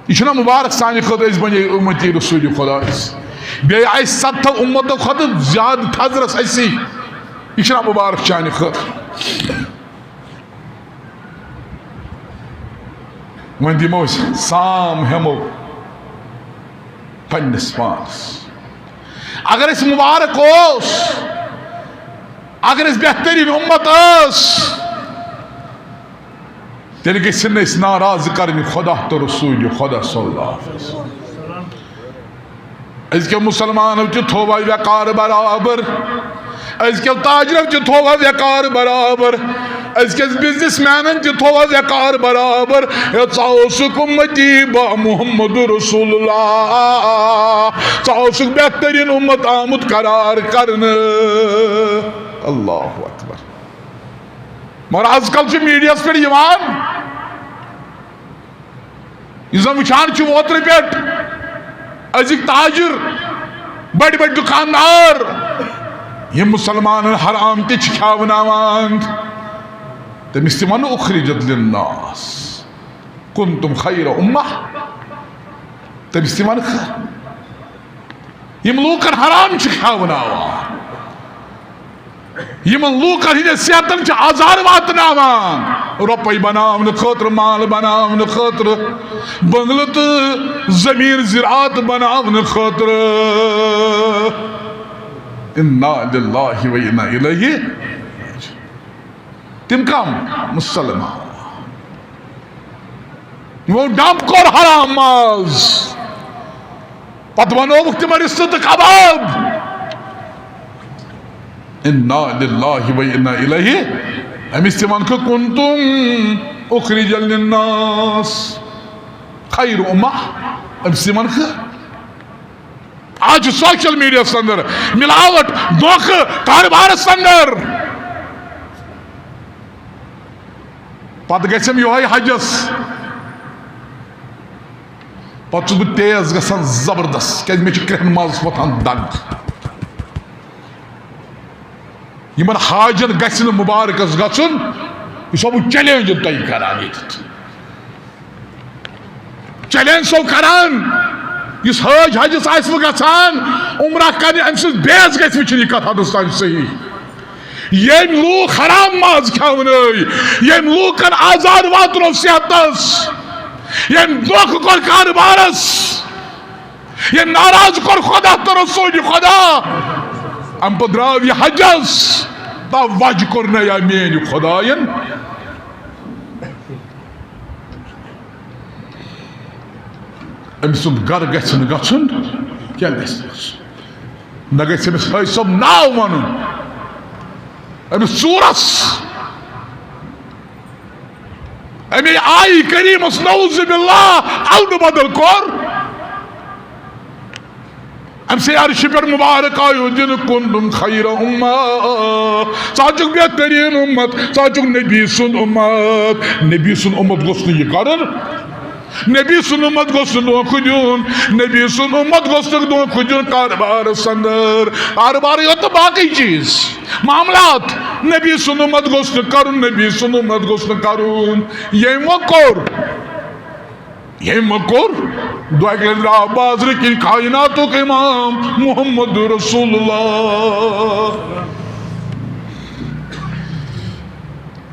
یہِ چھُنہ مُبارک سانہِ خٲطرٕ، أسۍ بنے امتی رسول خدایس؟ بیٚیہِ آسہِ ستتھو امتو کھۄتہٕ زیادٕ تھزرس اسی۔ یہِ چھُنہ مُبارک چانہِ خٲطرٕ؟ وۄنۍ دِمو أسۍ سام ہٮ۪مو پننِس پانس۔ اگر أسۍ مُبارک اوس، اگر أسۍ بہترین امت ٲس، تیٚلہِ گٔژھِنۍ نہٕ أسۍ ناراض کرٕنۍ خدا تہٕ رسول خدا صلی اللہ علیہ وسلم۔ أزکیو مسلمانو تہِ تھووا وقار برابر، أزکیو تاجرو تہِ تھووا وقار برابر، أزکِس بزنس مینن تہِ تھووا وقار برابر۔ ہے، ژٕ اوسُکھ امتی با محمد رسول اللہ، ژٕ اوسُکھ بہترین امت آمُت قرار کرنہٕ۔ اللہ اکبر۔ مگر آز کل چھُ میڈیاہس پٮ۪ٹھ یِوان، یُس زن وٕچھان چھِ اوترٕ پٮ۪ٹھ أزِکۍ تاجر، بٔڑۍ بٔڑۍ دُکاندار، یِم مُسلمانن حرام تہِ چھِ کھیاوناوان، تٔمِس تہِ ونہٕ اخرجت للناس، کنتم خیر امہ، تٔمِس تہِ ونہٕ خ-، یِم لوٗکن حرام چھِ کھیاوناوان، یِمن لوٗکن ہٕنٛدٮ۪ن صحتن چھِ آزار واتناوان، رۄپے بناونہٕ خٲطرٕ، مال بناونہٕ خٲطرٕ، بنگلہٕ تہٕ زمین زراعت بناونہٕ خٲطرٕ۔ انا للہ و انا الیہ۔ تِم کم؟ مسلمان۔ یِمو ڈمپ کوٚر حرام ماز، پتہٕ بنووُکھ تِمن رِستہٕ تہٕ کباب۔ انا للہ و انا الیہ۔ أمِس تہِ وَن کہِ کنتم اخرج للناس خیر امہ۔ أمِس تہِ وَن کہِ آز چھُ سوشل میڈیاہس اندر ملاوٹ، دھوکہٕ، کارٕبارس اندر۔ پتہٕ گژھم یہوے حجس، پتہٕ چھُس بہٕ تیز گژھان زبردست، کیازِ مےٚ چھِ کرٛٮ۪ہن منٛز وۄتھان دگ۔ یِمن حاجن گژھِ نہٕ مبارکس گژھُن، یہِ چھُسو بہٕ چیلنج تۄہہِ کران ییٚتٮ۪تھ۔ چیلنج چھُسو کران، یُس حٲج حجس آسہِ وۄنۍ گژھان عمرہ کرنہِ، أمۍ سٕنٛز بیس گژھِ وٕچھِنۍ یہِ کتھ حدس تام صحیح۔ ییٚمۍ لوٗکھ حرام ماز کھیاونٲے، ییٚمۍ لوٗکن آزار واتنوو صحتس، ییٚمۍ دھوکہٕ کوٚر کارٕبارس، ییٚمۍ ناراض کوٚر خدا تہٕ رسول خدا، امہِ پتہٕ درٛاو یہِ حجس، توجہ کوٚر نہ یا میٲنۍ خداین۔ أمۍ سُنٛد گرٕ گژھِ نہٕ گژھُن، کیٛاہ گژھِ نہٕ گژھُن؟ نہ گژھِ أمِس حٲج صٲب ناو وَنُن، أمِس ژوٗرَس، أمۍ آیہِ کریٖمَس نعوذ باللہ الدٕ بدل کوٚر۔ أمۍ سٕے عرشہِ پٮ۪ٹھ مبارک آیو دِنہٕ، کنتم خیر امہ، ژٕ ہا چھُکھ بہتریٖن اُمت، ژٕ ہا چھُکھ نبی سُنٛد اُمت۔ نبی سُنٛد اُمت گوٚژھ نہٕ یہِ کرُن، نبی سُنٛد اُمت گوٚژھ نہٕ دھوکہٕ دیُن، نبی سُنٛد اُمت گوٚژھ نہٕ دھوکہٕ دیُن کارٕبارس اندر، کارٕبارٕے یوت نہٕ، باقٕے چیٖز، معاملات۔ نبی سُنٛد اُمت گوٚژھ نہٕ کرُن، نبی سُنٛد اُمت گوٚژھ نہٕ کرُن۔ ییٚمۍ وۄنۍ کوٚر، ییٚمۍ وۄنۍ کوٚر، دۄیہِ لٹہِ درٛاو بازرٕ کِنۍ کائناتُک امام محمد رسول اللہ۔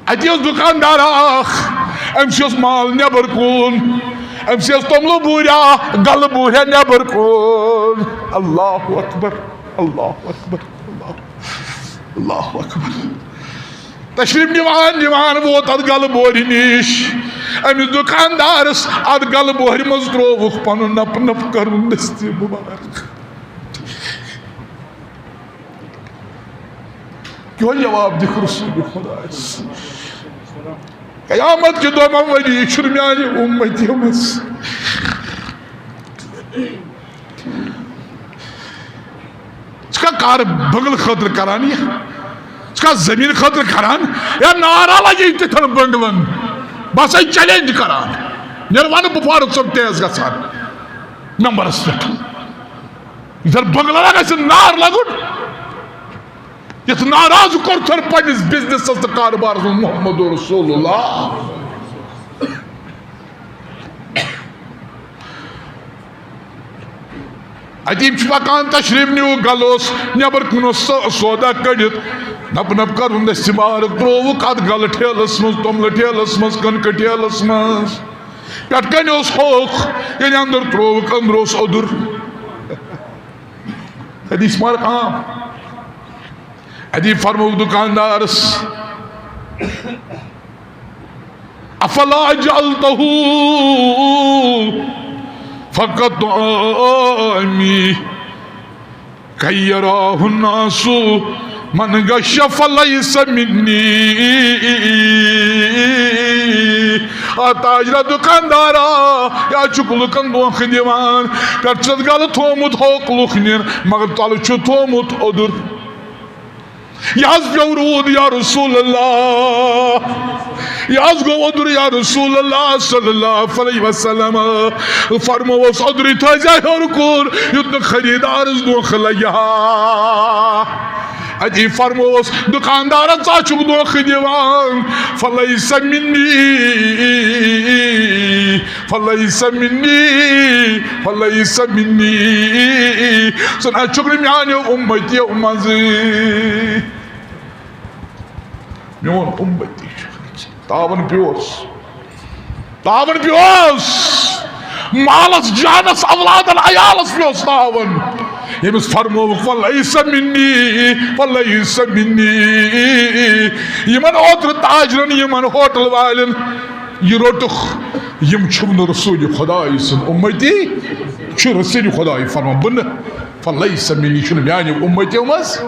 اتی اوس دکاندار اکھ، أمِس اوس مال نٮ۪بر کُن، أمِس ٲس توٚملہٕ بوٗریا، گلہٕ بوٗریا نٮ۪بر کُن۔ اللہ اکبر، اللہ اکبر، اللہ، اللہ اکبر۔ تشریف نِوان نِوان ووت اتھ گلہٕ بورِ نِش، أمِس دکاندارس اتھ گلہٕ بورِ منٛز ترووُکھ پنُن نپ نپ کرُن دستی مبارک۔ کیوں جواب دِکھ رسول خدایس؟ قیامت کہِ دۄہ ما ؤنِو، یہِ چھُنہٕ میانہِ اُمتی منٛز۔ ژٕ چھکھا کار بنگلہٕ خٲطرٕ کران یہِ؟ ژٕ چھکھا زٔمیٖن خٲطرٕ کران؟ یا نارا لگے تِتھن بنگلن، بہٕ ہسا چیلنج کران۔ نیر وَنہٕ بہٕ فاروق صٲب تیز گژھان نمبرس پٮ۪ٹھ۔ یتھن بنگلن گژھِ نار لگُن، یتھ ناراض کوٚر تھن پننِس بزنسس تہٕ کارٕبارس منٛز محمد رسول اللہ۔ ادیب چھُ پکان، تشریف نیوٗ گلوس، نٮ۪بر کُن اوس سۄ سودا کٔڑِتھ۔ نپ نپ کرُن دستہِ مبارک ترووُکھ اتھ گلہٕ ٹھیلس منٛز، توٚملہٕ ٹھیلس منٛز، کٕنکہٕ ٹھیلس منٛز۔ پٮ۪ٹھ کنہِ اوس ہوکھ، ییٚلہِ اندر ترووُکھ، اندر اوس اوٚدُر۔ حدیث مبارک عام۔ ادیب فرمووُکھ دُکاندارس، افلا جعلته فقط طعامی کی یراہ الناس من غش فلیس منی۔ آ تاجرا، دُکاندارا، یا چھُکھ لُکن دھوکہٕ دِوان؟ پٮ۪ٹھٕ چھُتھ گلہٕ تھوٚومُت ہوکھ لُکھ نِن، مگر تلہٕ چھُ تھوٚومُت اوٚدُر۔ یہِ حظ پیوٚو روٗد یا رسول اللہ، یہِ حظ گوٚو اوٚدُر یا رسول اللہ صلی اللہ علیہ وسلم۔ فرمووس، اوٚدرُے تھٲیزِ ہیوٚر کُن، یُتھ نہٕ خریٖدارس دھوکہٕ لگہِ ہا۔ اتی فرمووس، دُکاندارا، ژٕ ہا چھُکھ دھوکہٕ دِوان، فلیس منی، فلیس منی، فلیس منی۔ ژٕ نہ چھُکھ نہٕ میانیو اُمتیو منٛزٕ۔ میون اُمتی چھُ۔ تاوَن پیوس۔ تاوَن پیوس۔ مالس، جانس، اولادن، عیالس پیوس تاوَن۔ ییٚمِس فرمووُکھ، فلیس منی، فلیس منی۔ یِمن اوترٕ تاجرن، یِمن ہوٹل والٮ۪ن، یہِ روٚٹُکھ، یِم چھِم نہٕ رسول خدایہِ سٕنٛدۍ اُمتی، چھُ رسول خدایہِ فرمان، بہٕ نہٕ، فلیس منی، چھُنہٕ میانہِ اُمتیو منٛز۔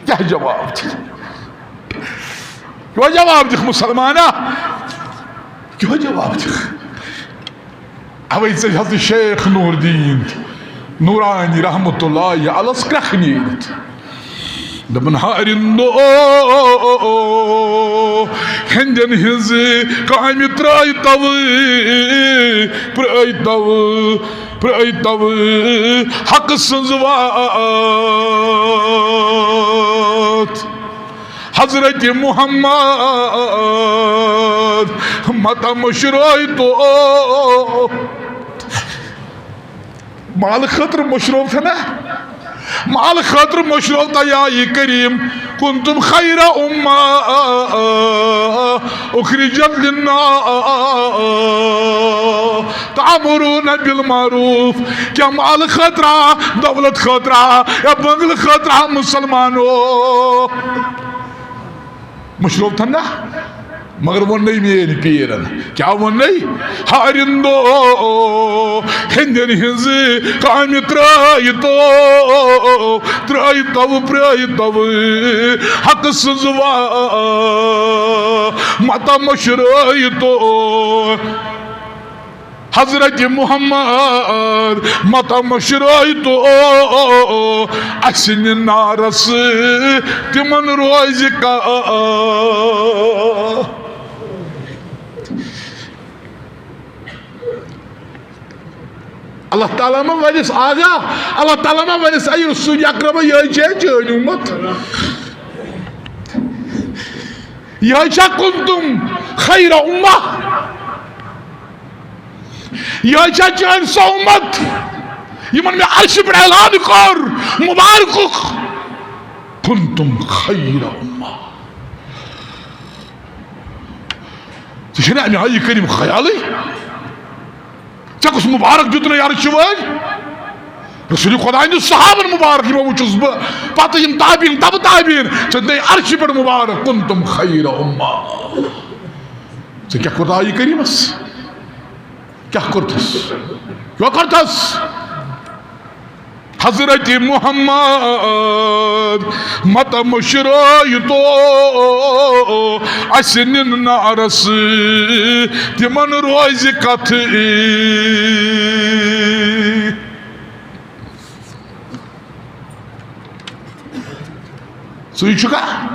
کیٛاہ جواب دِکھ؟ کیٛاہ جواب دِکھ مُسلمانا؟ کیٛاہ جواب دِکھ؟ اوے ژےٚ حضرت شیخ نور الدین نورانی رحمت اللہ علیہ کرٛکھ نیٖرِتھ۔ دوٚپُن، ہارِندو ہیٚندٮ۪ن ہٕنٛزِ کامہِ ترٛٲوۍ تو، پرٛٲوۍ تو، پرٛٲوۍ تو حق سٕنٛز وَتھ۔ حضرت محمد متا مشروعی تو۔ مال خٲطرٕ مشروف تھا نا؟ مال خٲطرٕ مشروف تھا یا یہ کریم، کنتم خیر امہ اخرجت للناس تأمرون بالمعروف۔ کیا مال خٲطرٕ، دولت خٲطرٕ یا بنگلہٕ خٲطرٕ، مسلمانو؟ مشروف تھا نا؟ مگر ووٚننَے میٛٲنۍ پیٖرن۔ کیٛاہ ووٚننَے؟ ہارِندو ہیٚندٮ۪ن ہٕنٛزِ کامہِ ترٛٲوۍ تو، ترٛٲوۍ تو، پرٛٲوۍ تو حق سٕنٛز وَتھ، متا مشرٲوۍ تو۔ حضرت محمد متا مشرٲوۍ تو، اسہِ نہِ نارس تِمن روزِ کا۔ اللہ تعالیٰ ما ونس آگاہ، اللہ تعالیٰ ما ونس، اے رسول اکرم، یہے چھے چٲنۍ اُمت، یہے چھا کنتم خیر امہ؟ یہے چھا چٲنۍ سۄ اُمت یِمن مےٚ عرشہِ پٮ۪ٹھ اعلان کوٚر مبارکُک، کنتم خیر امہ؟ ژےٚ چھےٚ نہٕ اَمہِ آیہِ یہِ کٔرِم خیالٕے؟ ژےٚ کُس مبارک دیُت نہٕ عرشہِ وٲلۍ؟ رسول خدایہِ ہٕنٛدۍ صحابن مبارک یِمو وٕچھُس بہٕ، پتہٕ یِم تابعین، تبع تابعین، ژےٚ دیُتنَے عرشہِ پٮ۪ٹھ مبارک، کنتم خیر امہ۔ ژےٚ کیٛاہ کوٚرتھ آیہِ کریٖمس؟ کیٛاہ کوٚرتھس؟ کیٛاہ کوٚرتھس؟ حضرت محمد مت مشرٲیتو، اسہِ نِن نارس تِمن روزِ کتھٕ۔ سُے چھُکھا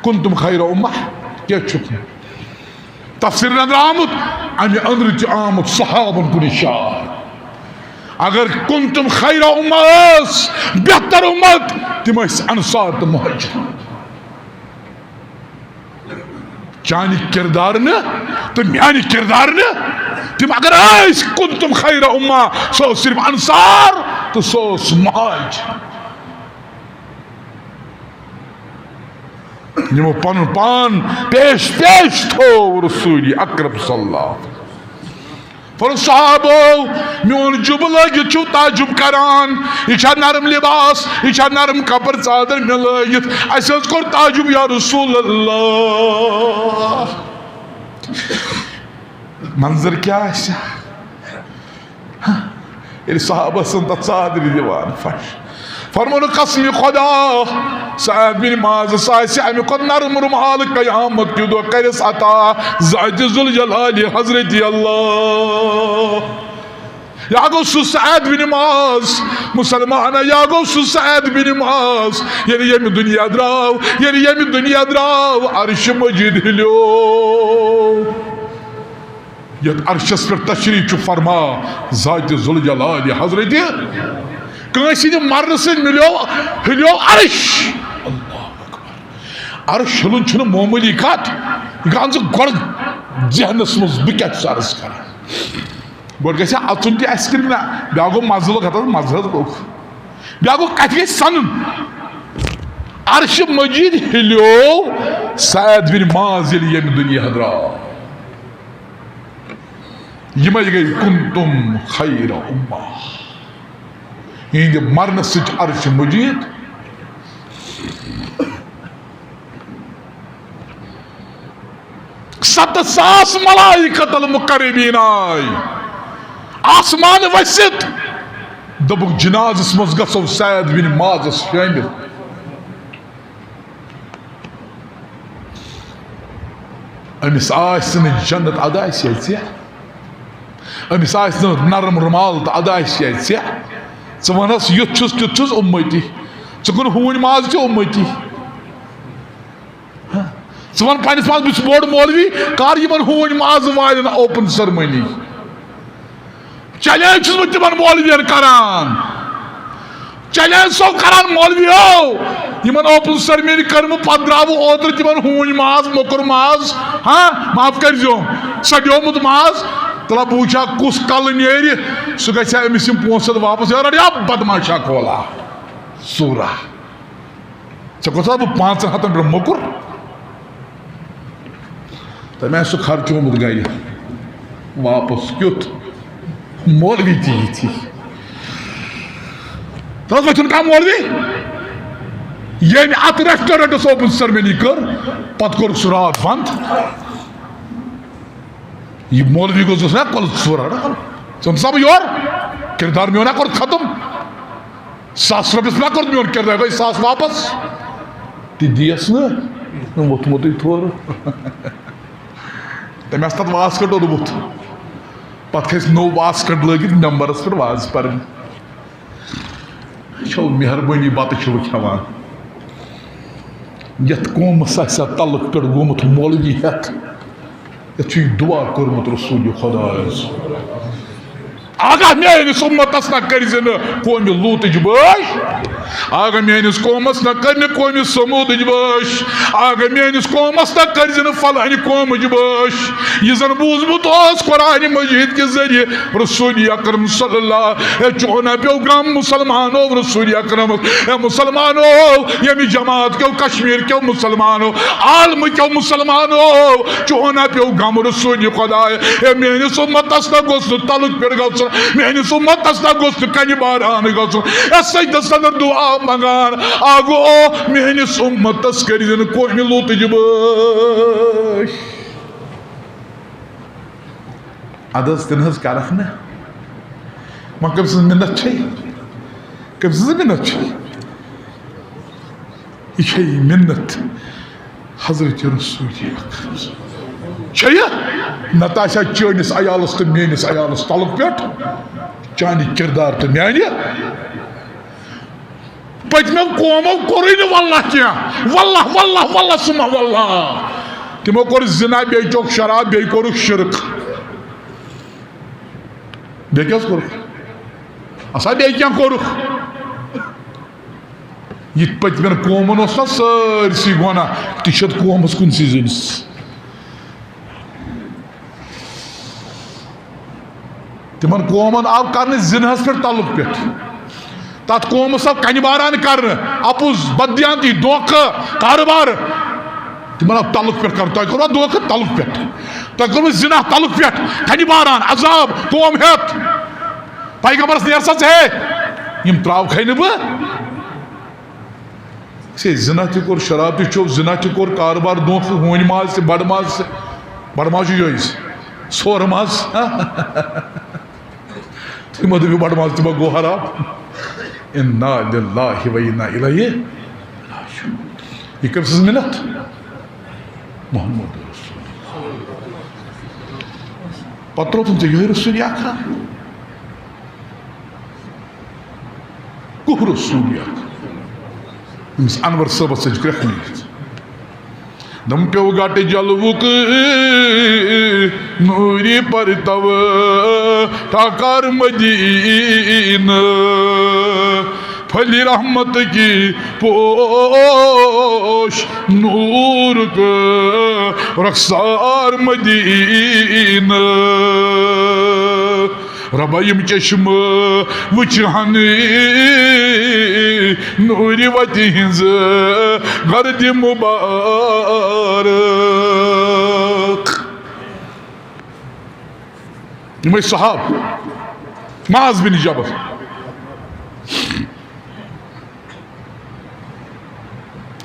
کنتم خیر امہ؟ کیٛاہ چھُکھ نہٕ؟ تفسیر نظر آمُت، امہِ اندرٕ تہِ آمُت صحابن کُن اشارٕ۔ اگر کنتم خیر امہ ٲس، بہتر امت، تِم ٲسۍ انصار تہٕ مہاجر۔ چانہِ کردار نہٕ تہٕ میانہِ کردار نہٕ۔ تِم اگر ٲسۍ کنتم خیر امہ، سُہ اوس صرف انصار تہٕ سُہ اوس مہاجر۔ یِمو پنُن پان پیش پیش تھوو رسول اکرم صلی اللہ علیہ وسلم۔ فرموو، صحابو، میون جُبہٕ لٲگِتھ چھِو تعجب کران، یہِ چھا نرم لباس، یہِ چھا نرم کپر ژادر مےٚ لٲگِتھ؟ اَسہِ حظ کوٚر تعجب، یا رسول اللہ۔ منظر کیٛاہ آسہِ؟ ییٚلہِ صحابہ سٕنٛز تَتھ ژادرِ دِوان پھش۔ فرموو، قسم خدا، سعد بن معاذس آسہِ اَمہِ کھۄتہٕ نرم رُمال قیامت کہِ دۄہ کَرٮ۪س عطا ذاتِ ذوالجلال حضرت اللہ۔ یا گوٚو سُہ سعد بن معاذ، مسلمانہ، یا گوٚو سُہ سعد بن معاذ، ییٚلہِ ییٚمہِ دُنیا درٛاو، ییٚلہِ ییٚمہِ دُنیا درٛاو، عرش مجید ہِلیو۔ یتھ عرشس پٮ۪ٹھ تشریف چھُ فرما ذاتِ ذوالجلال حضرت۔ کٲنٛسہِ ہٕنٛدِ مرنہٕ سۭتۍ مِلیو، ہِلیو عرش۔ اللہ اکبر۔ عرش ہِلُن چھُنہٕ معموٗلی کتھ۔ یہِ کر ژٕ گۄڈٕ ذہنس منٛز، بہٕ کیٛاہ چھُس عرض کران۔ گۄڈٕ گژھِ اژُن تہِ اسہِ کِنہٕ نہ؟ بیٛاکھ گوٚو مزٕ لوٚگ، ہتس مزٕ حظ لوٚگ۔ بیٛاکھ گوٚو کتھِ گژھِ سنُن۔ عرش مجید ہِلیو سعد بن معاذ ییٚلہِ ییٚمہِ دُنیا درٛاو۔ یِمے گٔے کنتم خیر امہ۔ یِہنٛدِ مرنہٕ سۭتۍ عرش مجید۔ ستتھ ساس ملائکۃ المقربین آے آسمان ؤسِتھ۔ دوٚپُکھ، جنازس منٛز گژھو سعد بن معاذس شٲمِل۔ أمِس آسہِ نہٕ جنت ادا آسہِ ژےٚ، أمِس آسہِ نہٕ نرم رُمال تہٕ ادا آسہِ ژےٚ۔ ژٕ وَنس، یُتھ چھُس تیُتھ چھُس اُمتی، ژٕ کُن ہوٗنۍ ماز تہِ اُمتی۔ ژٕ وَن پننِس پانَس، بہٕ چھُس بوٚڑ مولوی، کر یِمن ہوٗنۍ ماز والٮ۪ن open ceremony۔ Challenge چھُس بہٕ تِمن مولوین کران۔ Challenge چھُسو کران مولویو، یِمن open ceremony کٔرمٕژ، پتہٕ درٛاوٕ اوترٕ تِمن ہوٗنۍ ماز، موٚکُر ماز، ہاں، معاف کٔرۍزیوم، سڑیومُت ماز، تَلہ بہٕ وٕچھِ ہا کُس کلہٕ نیرِ، سُہ گژھِ ہا أمِس یِم پونٛسہٕ واپس، یورٕ رٹہِ ہا بدماشا کولا، ژوٗرا۔ ژےٚ کوٚر سا بہٕ پانٛژن ہتن پٮ۪ٹھ موٚکُر؟ تٔمۍ آسہِ سُہ خرچومُت گرِ واپس۔ کیُتھ مولوی تہِ یِتھی۔ تَتھ وۄتھُن کانٛہہ مولوی؟ ییٚمۍ اتھ restaurantس open ceremony کٔر، پتہٕ کوٚرُکھ سُہ راتھ بنٛد۔ یہِ مولوی گوٚژھ گژھُن ہا کۄلہٕ ژور ہَن۔ ژٕ وَن سا بہٕ یور، کردار میون ہا کوٚر ختم۔ ساس رۄپیَس ما کوٚر میون کردار، گٔے ساس واپس۔ تہِ دِیَس نہٕ، ووٚتھمُتٕے تھوٚر۔ تٔمۍ آسہِ تَتھ واسکٹ اوٚنمُت۔ پَتہٕ کھسہِ نوٚو واسکٹ لٲگِتھ مٮ۪مبرَس پٮ۪ٹھ وازٕ پَرٕنۍ۔ چھو مہربٲنی، بتہٕ چھِو کھٮ۪وان۔ یتھ قومس آسہِ ہا تلہٕ پٮ۪ٹھ گوٚمُت مولوی ہٮ۪تھ، یتھ چھُ یہِ دُعا کوٚرمُت رسول خدایس۔ آگاہ میٲنِس اُمتس نہ کٔرۍ زِ نہٕ قومہِ لوٗطٕچ بٲش۔ آگاہ میٲنِس قومس نہ کٔرۍ نہٕ قومہِ سموٗدٕچ بٲش۔ آگاہ میٲنِس قومس نہ کٔرۍ زِ نہٕ فلٲنہِ قومٕچ بٲش۔ یہِ زن بوٗزمُت اوس قرآن مجید کہِ ذٔریعہٕ رسول اکرم صلی اللہ، اے چون پیو غم مسلمانو، رسول اکرم، اے مسلمانو، ییٚمہِ جماعت کیو، کشمیر کیو مسلمانو، عالم کیو مسلمانو، چون پیو غم رسول خدائے، اے میٲنِس امتس نہ گوٚژھ نہٕ تلُک پٮ۪ٹھ گژھُن، میٲنِس امتس نہ گوٚژھ نہٕ کنہِ باران گژھُن، اے سجدس اندر دعا منگان، آگو میٲنِس امتس کٔرۍ زِ نہٕ قومہِ لوٗطٕچ بٲش۔ اَدٕ حظ، تہِ نہٕ حظ کَرَکھ نہٕ۔ وۄنۍ کٔمۍ سٕنٛز مِنت چھے؟ کٔمۍ سٕنٛز منت چھِ؟ یہِ چھےٚ یہِ منت حضرت رسول اکرم۔ چھےٚ یہِ؟ نتہٕ آسہِ ہا چٲنِس عیالس تہٕ میٲنِس عیالس تلہٕ پٮ۪ٹھ، چانہِ کردار تہٕ میانہِ۔ پٔتمیو قومو کوٚرُے نہٕ واللہ کینٛہہ۔ واللہ، واللہ، واللہ ثم واللہ۔ تِمو کوٚر زنا، بیٚیہِ چوٚک شراب، بیٚیہِ کوٚرُکھ شرک۔ بیٚیہِ کیٛاہ اوس کوٚرُکھ؟ اسا بیٚیہِ کینٛہہ کوٚرُکھ۔ یہِ پٔتمٮ۪ن قومن اوس نا سٲرسٕے گۄناہ، تہِ چھِ یتھ قومس کُنسٕے زٔنِس۔ تِمن قومن آو کرنہٕ زِنہس پٮ۪ٹھ تعلق پٮ۪ٹھ۔ تتھ قومس آو کنہِ باران کرنہٕ، اپُز، بددیانتی، دھوکہٕ، کارٕبار۔ تِمن آو تعلق پٮ۪ٹھ کرنہٕ۔ تۄہہِ کوٚروا دھوکہٕ؟ تعلق پٮ۪ٹھ۔ تۄہہِ کوٚروٕ زِنا؟ تعلق پٮ۪ٹھ۔ کنہِ باران، عذاب، قوم ہٮ۪تھ۔ پیغمبرس نیر سا ژٕ ہے۔ یِم تراوکھے نہٕ بہٕ۔ اَسے زِنا تہِ کوٚر، شراب تہِ چوٚو، زِنا تہِ کوٚر، کارٕبار دھوکہٕ، ہوٗنۍ ماز تہِ، بڑٕ ماز تہِ۔ بڑٕ ماز چھُ یِہوٚے، سور ماز۔ تُہۍ مہ دٔپِو بڑٕ ماز تہِ ما گوٚو حرام۔ انا للہ و انا الیہ راجعون۔ یہِ کٔمۍ سٕنٛز مِلت؟ محمد رسول۔ پتہٕ ترٛووتھُن ژےٚ یِہوٚے رسول اکرم۔ کُہرُس سوٗریت أمِس انور صٲبس سۭتۍ کرٛٮ۪کھ نیٖرِتھ۔ دم پیو گٹ جلوُک نوٗری پرتو ٹاکار مدینہ۔ پھلی رحمت کی پوش نور کا رخسار مدینہ۔ رۄبا، یِم چشمہٕ وٕچھِ ہن نوٗرِ وتہِ ہٕنٛز گردِ مُبارک۔ یِمے صحاب، معاذ بن جبل۔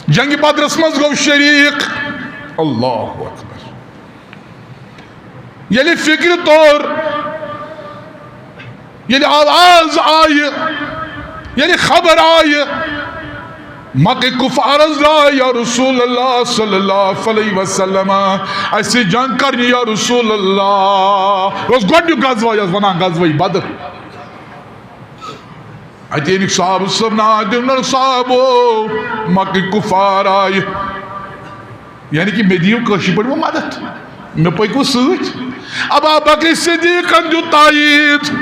جنگِ بدرس منٛز گوٚو شریٖک۔ اللہ اکبر۔ ییٚلہِ فکرِ توٚر، ییٚلہِ آواز آیہِ، ییٚلہِ خبر آیہِ، مکہ کفارس درٛاے یا رسول اللہ صلی اللہ علیہ وسلم، اسہِ چھِ جنگ کرنہِ یا رسول اللہ۔ یہِ اوس گۄڈٕنیُک غزوہ، یَتھ ونان غزوہ بدر۔ اَتہِ ییٚمِکۍ صحابہٕ صٲب ناو دِنہٕ، صحابو، مکٕکۍ کُفار آیہِ۔ یعنی کہِ مےٚ دِیِو کٲشِر پٲٹھۍ وۄنۍ مدد، مےٚ پٔکِو سۭتۍ۔ ابا بکر صدیقن دیُت تایید۔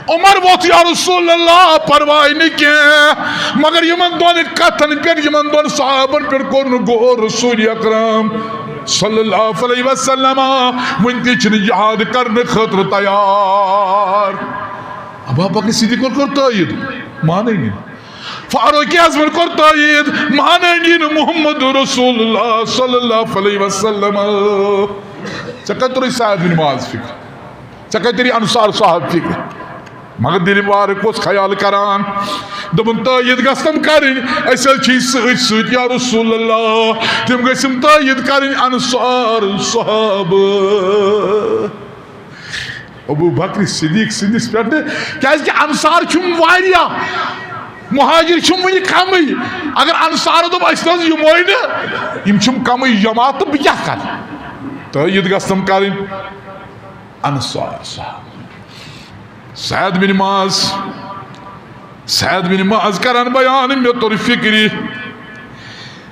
عمر ووٚتھ، یا رسول اللہ، پرواے نہٕ کینٛہہ، مگر یِمن دۄن کتھن پٮ۪ٹھ، یِمن دۄن صحابن پٮ۪ٹھ کوٚر نہٕ غور رسول اکرم صلی اللہ علیہ وسلم۔ وُنہِ تہِ چھِنہٕ جہاد کرنہٕ خٲطرٕ تیار۔ ابا بکر صدیقن کوٚر تٲیید، مانٲنی نہٕ۔ فاروق اعظمن کوٚر تٲیید، مانٲنی نہٕ محمد رسول اللہ صلی اللہ علیہ وسلم۔ ژےٚ کتہِ توٚرُے سعد بن معاذ فکر؟ ژےٚ کتہِ توٚرُے انصار صحابہ فکر؟ مگر دِلہِ مبارک اوس خیال کران، دوٚپُن، تٲیید گژھِ تِم کرٕنۍ، أسۍ حظ چھِ سۭتۍ سۭتۍ یا رسول اللہ۔ تِم گژھِ یِم تٲیید کرٕنۍ انصار صحابہ۔ ابو بکر صدیق سٕنٛدِس پٮ۪ٹھ نہٕ، کیٛازِ کہِ انصار چھِم واریاہ، مہاجر چھِم وُنہِ کمٕے۔ اگر انصارو دوٚپ، أسۍ نہٕ حظ یِموے نہٕ، یِم چھِم کمٕے جماعت، تہٕ بہٕ کیٛاہ کرٕ؟ تٲیید گژھِ تِم کرٕنۍ انصار صحابہ۔ سعد بن معاذ، سعد بن معاذ کران بیان، مےٚ توٚر فکرِ۔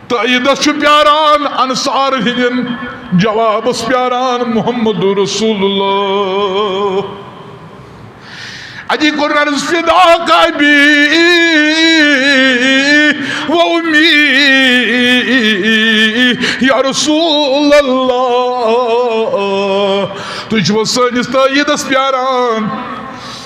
تٲییدس چھُ پیاران انصار ہٕنٛدٮ۪ن جوابس پیاران محمد رسول اللہ۔ اتی کوٚر عرض، فداک ابی و امی یا رسول اللہ، تُہۍ چھِوا سٲنِس تٲییدس پیاران؟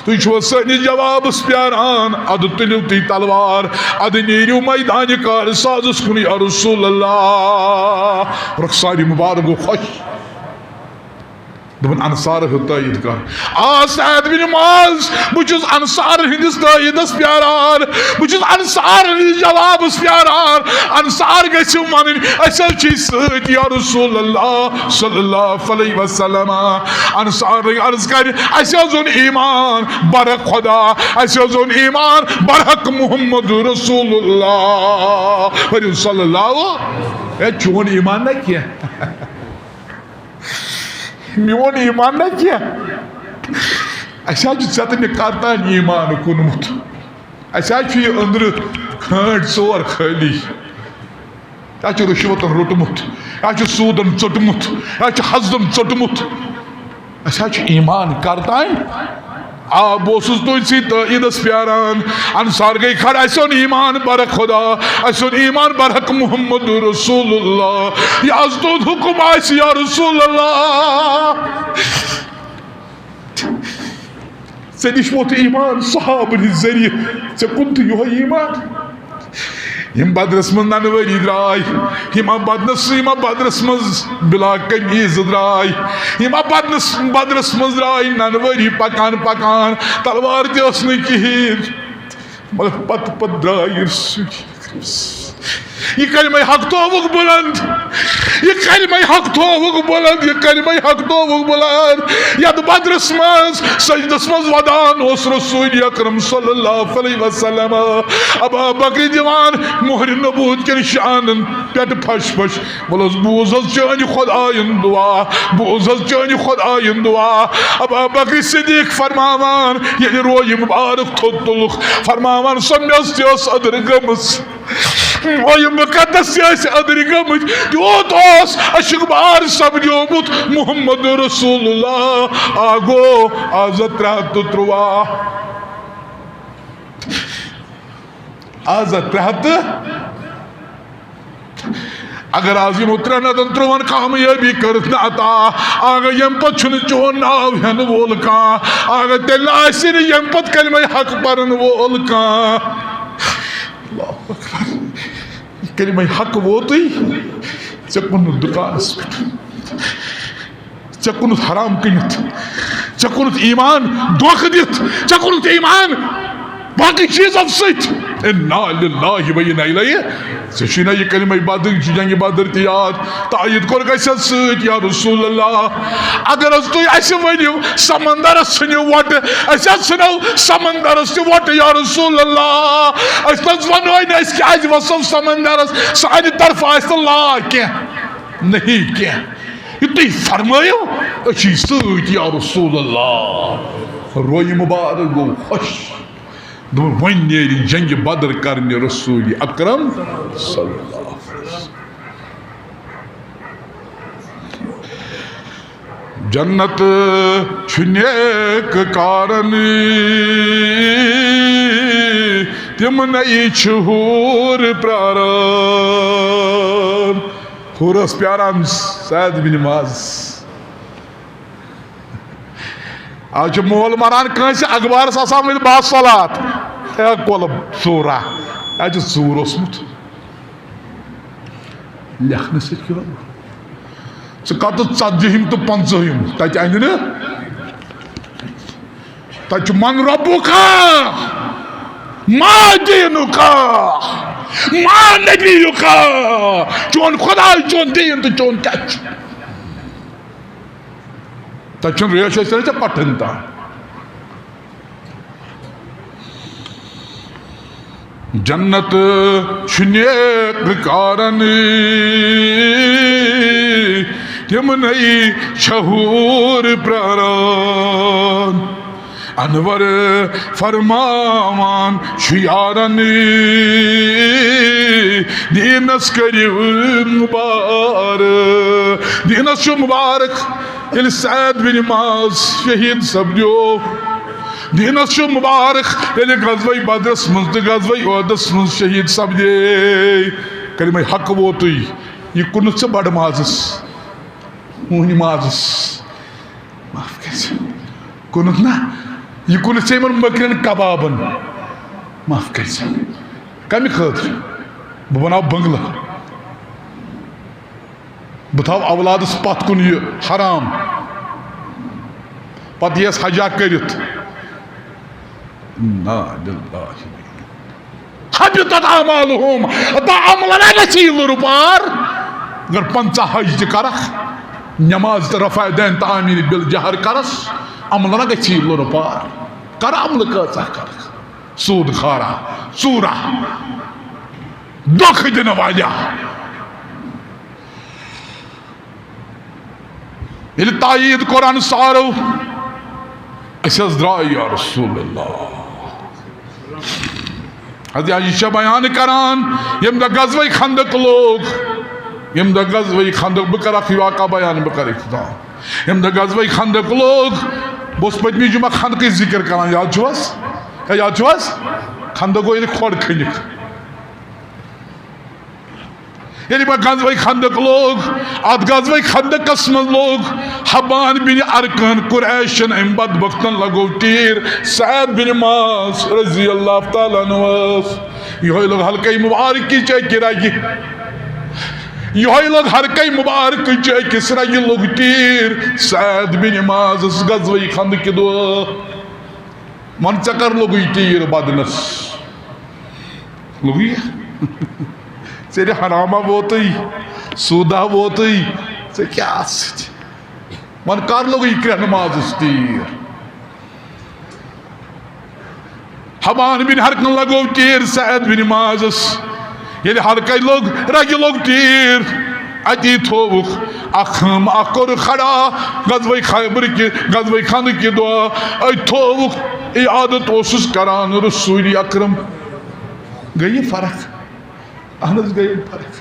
تُہۍ چھِوا سٲنِس جوابس پیاران؟ ادٕ تُلِو تُہۍ تلوار، ادٕ نیٖرِو میدانِ کارسازس کُن یا رسول اللہ۔ رخسارِ مبارک گوٚو خۄش۔ دوٚپُن، انصار ہُنٛد تٲیٖد کر۔ آ سعد بن معاذ، بہٕ چھُس انصار ہٕنٛدِس تٲیٖدس پیاران، بہٕ چھُس انصار ہٕنٛدِس جوابس پیاران۔ انصار گژھِ وَنٕنۍ، أسۍ حظ چھِ سۭتۍ یا رسول اللہ صلی اللہ علیہ وسلم۔ انصارٕے عرض کرِ، اَسہِ حظ اوٚن ایمان برحق خدا، اَسہِ حظ اوٚن ایمان برحق محمد رسول اللہ۔ ؤنِو صلی اللہ۔ ہے، چون ایمان نہ کینٛہہ۔ میون ایمان نہ کینٛہہ۔ اَسہِ حظ چھُ ژےٚ تہٕ مےٚ کَر تام ایمان کُنمُت۔ اَسہِ حظ چھُ یہِ أنٛدرٕ کھٲنٛٹۍ ژور خٲلی۔ اَسہِ چھُ رُشوتن روٚٹمُت، اَسہِ چھُ سوٗدن ژوٚٹمُت، اَسہِ چھُ حسدن ژوٚٹمُت۔ اَسہِ حظ چھُ ایمان کَر تام۔ آ، بہٕ اوسُس تُہنٛدسٕے تٲیٖدس پیاران۔ انصار گٔے کھڑا، اَسہِ اوٚن ایمان برحق خدا، اَسہِ اوٚن ایمان برحق محمد رسول اللہ۔ یہِ از تُہُنٛد حُکم آسہِ یا رسول اللہ۔ ژےٚ نِش ووت ایمان صحابن ہٕنٛدِ ذٔریعہٕ، ژےٚ کُن تہِ یِہوٚے ایمان۔ یِم بدرس منٛز ننہٕ وٲری درٛاے، یِم بدرس، یِم بدرس منٛز بلا قمیٖض درٛاے، یِم بدرس، بدرس منٛز درٛاے ننہٕ وٲری پکان پکان، تلوار تہِ ٲس نہٕ کِہیٖنۍ، مگر پتہٕ پتہٕ درٛاے یِم سۭتۍ۔ یہِ کلمہ حق تھووُکھ بلند، یہِ کلمہ حق تھووُکھ بلند، یہِ کلمہ حق تھووُکھ بلند۔ یتھ بدرس منٛز سجدس منٛز ودان اوس رسول اکرم صلی اللہ علیہ وسلم، ابا بکر دِوان مہر نبوت کٮ۪ن شانن پٮ۪ٹھ پھش پھش۔ وَلہٕ حظ، بوٗز حظ چٲنۍ خۄدایَن دُعا، بوٗز حظ چٲنۍ خۄدایَن دُعا۔ ابا بکر صدیق فرماوان، ییٚلہِ رویہِ مُبارک تھوٚد تُلُکھ، فرماوان، سۄ میٚژ تہِ ٲس أدٕر گٔمٕژ، رویہِ مُقدس تہِ ٲسۍ أدٕرِ گٔمٕتۍ، تیوٗت اوس عشق بار سپدیومُت محمد رسول اللہ۔ آ گوٚو آز ترٛےٚ ہَتھ تہٕ تُرٛواہ، آز ترٛےٚ ہَتھ تہٕ اگر آز یِمو ترٛٮ۪ن ہَتَن تُرٛوَن کامیٲبی کٔرٕتھ نہٕ عطا، اگر ییٚمہِ پتہٕ چھُنہٕ چون ناو ہٮ۪نہٕ وول کانٛہہ، اگر تیٚلہِ آسہِ نہٕ ییٚمہِ پتہٕ کلمہ حق پرن وول کانٛہہ۔ اللہ اکبر۔ کلمہ حق ووتُے، ژےٚ کُنُتھ دُکانس پٮ۪ٹھ۔ ژےٚ کُنُتھ حرام کٕنِتھ، ژےٚ کُنُتھ ایمان دھوکہٕ دِتھ، ژےٚ کُنُتھ ایمان باقٕے چیٖزو سۭتۍ۔ انا للہ و انا الیہ۔ ژےٚ چھُے نہ یہِ کلمہ بدر، یہِ چھُ جنگِ بدر تہِ یاد، تایید کوٚر گژھِ حظ سۭتۍ یا رسول اللہ۔ اگر حظ تُہۍ اَسہِ ؤنِو سمندرس ژھٕنِو وۄٹہٕ، أسۍ حظ ژھٕنو سمندرس تہِ وۄٹہٕ یا رسول اللہ۔ أسۍ نہ حظ ونو نہٕ أسۍ کیازِ وسو سمندرس، سانہِ طرفہٕ آسہِ نہٕ لا کینٛہہ، نہیں کینٛہہ۔ یہِ تُہۍ فرمٲیِو، أسۍ چھِ سۭتۍ یا رسول اللہ۔ رویہِ مُبارک گوٚو خۄش۔ دوٚپُن، وۄنۍ نیرِ جنگِ بدر کرنہِ رسول اکرم صلی اللہ علیہ وسلم۔ جنت چھُ نیک کارن، تِمنٕے چھِ حوٗر پیاران۔ حوٗر ٲس پیاران سعد بن معاذ۔ آز چھُ مول مران کٲنٛسہِ، اخبارس آسان وۄنۍ باصلات۔ اے کۄلہٕ ژوٗرا، اَتہِ چھُ ژوٗر اوسمُت۔ لیکھنہٕ سۭتۍ کیٛاہ؟ ژٕ کَتھ ژتجِہِم تہٕ پنٛژٲہِم تَتہِ اَنہِ نہٕ؟ تَتہِ چھُ من ربُکا، ما دینُکا، ما نبیُکا، چون خداے، چون دیٖن تہٕ چون کیٛاہ چھُ؟ تَتہِ چھُنہٕ ریش اَسہِ تَتہِ پَٹھن تام۔ جنت چھُ نیک کارن، تِمنٕے چھےٚ حوٗر پیاران۔ انور فرماوان چھُ یارن، دیٖنس کٔرِو مُبارک۔ دیٖنس چھُ مُبارک۔ ییٚلہِ سعد بن معاذ شہیٖد سپدیو، دیٖنس چھُ مُبارک۔ ییٚلہِ غزوہ بدرس منٛز تہٕ غزوہ احدس منٛز شہیٖد سپدے، کلمہ حق ووتُے۔ یہِ کُنُتھ ژٕ بڑٕ مازس، ہوٗنۍ مازس۔ معاف کٔرۍ زِ۔ کُنُتھ نہ، یہِ کُنُتھ ژےٚ یِمن مٔکرٮ۪ن کبابن۔ معاف کٔرۍ زِ۔ کمہِ خٲطرٕ؟ بہٕ بناو بنگلہٕ۔ بہٕ تھاو اولادس پتھ کُن یہِ حرام۔ پتہٕ یِیَس حجا کٔرِتھ۔ انا للہ۔ حبطت اعمالہم۔ دا عملن گژھِ یہِ لُرٕ پار۔ اگر پنژاہ حج تہِ کرکھ، نماز تہٕ رفع دین تہٕ آمین بالجہر کرس، عملن گژھِ یہِ لُرٕ پار۔ کر عملہٕ کۭژاہ کرکھ؟ سود خارا، ژوٗرا، دھوکہ دِنہٕ والیٚا۔ ییٚلہِ تایید کوٚر انصارو، أسۍ حظ درٛاے یا رسول اللہ۔ حضرت عائشہ چھےٚ بیان کران، ییٚمہِ دۄہ غزوہ خندق لوٚگ، ییٚمہِ دۄہ غزوہ خندق، بہٕ کرٕ اکھ واقعہ بیان، بہٕ کرٕ اختتام۔ ییٚمہِ دۄہ غزوہ خندق لوٚگ، بہٕ اوسُس پٔتمہِ جمعہ خندقٕچ ذکر کران، یاد چھُو حظ؟ ہے، یاد چھُو حظ؟ خندق گوٚو ییٚلہِ کھۄڈ کھٔنِکھ۔ ییٚلہِ وۄنۍ غزوہ خندق لوٚگ، اتھ غزوہ خندقس منٛز لوٚگ حبان بن ارکن قریشن، أمۍ بدبختن لگوو تیٖر سعد بن معاذ رضی اللہ تعالیٰ عنہ۔ یِہوٚے لوٚگ حلقے مبارک کہِ چاکہِ رگہِ، یِہوٚے لوٚگ حلقے مبارک کہِ چاکہِ رگہِ لوٚگ تیٖر سعد بن معاذس غزوہ خندق کہِ دۄہ۔ وَن ژےٚ کر لوٚگُے تیٖر بدنس؟ لوٚگُے؟ ژےٚ دِ حرامہ ووتُے، سوٗدہ ووتُے، ژےٚ کیٛاہ اَتھ سۭتۍ؟ وَن کر لوٚگُے کرٛٮ۪ہنہٕ مازَس تیٖر؟ حبان بن ارکن لگوو تیٖر سعد بن معاذس۔ ییٚلہِ حلقے لوٚگ، رگہِ لوٚگ تیٖر، اتی تھووُکھ اکھ خٲمہٕ اکھ کوٚر کھڑا۔ غزوہ خیبر کہِ، غزوہ خندق کہِ دۄہ أتۍ تھووُکھ، عیادت اوسُس کران رسول اکرم۔ گٔیہِ فرق؟ اہن حظ، گٔیہِ فرق۔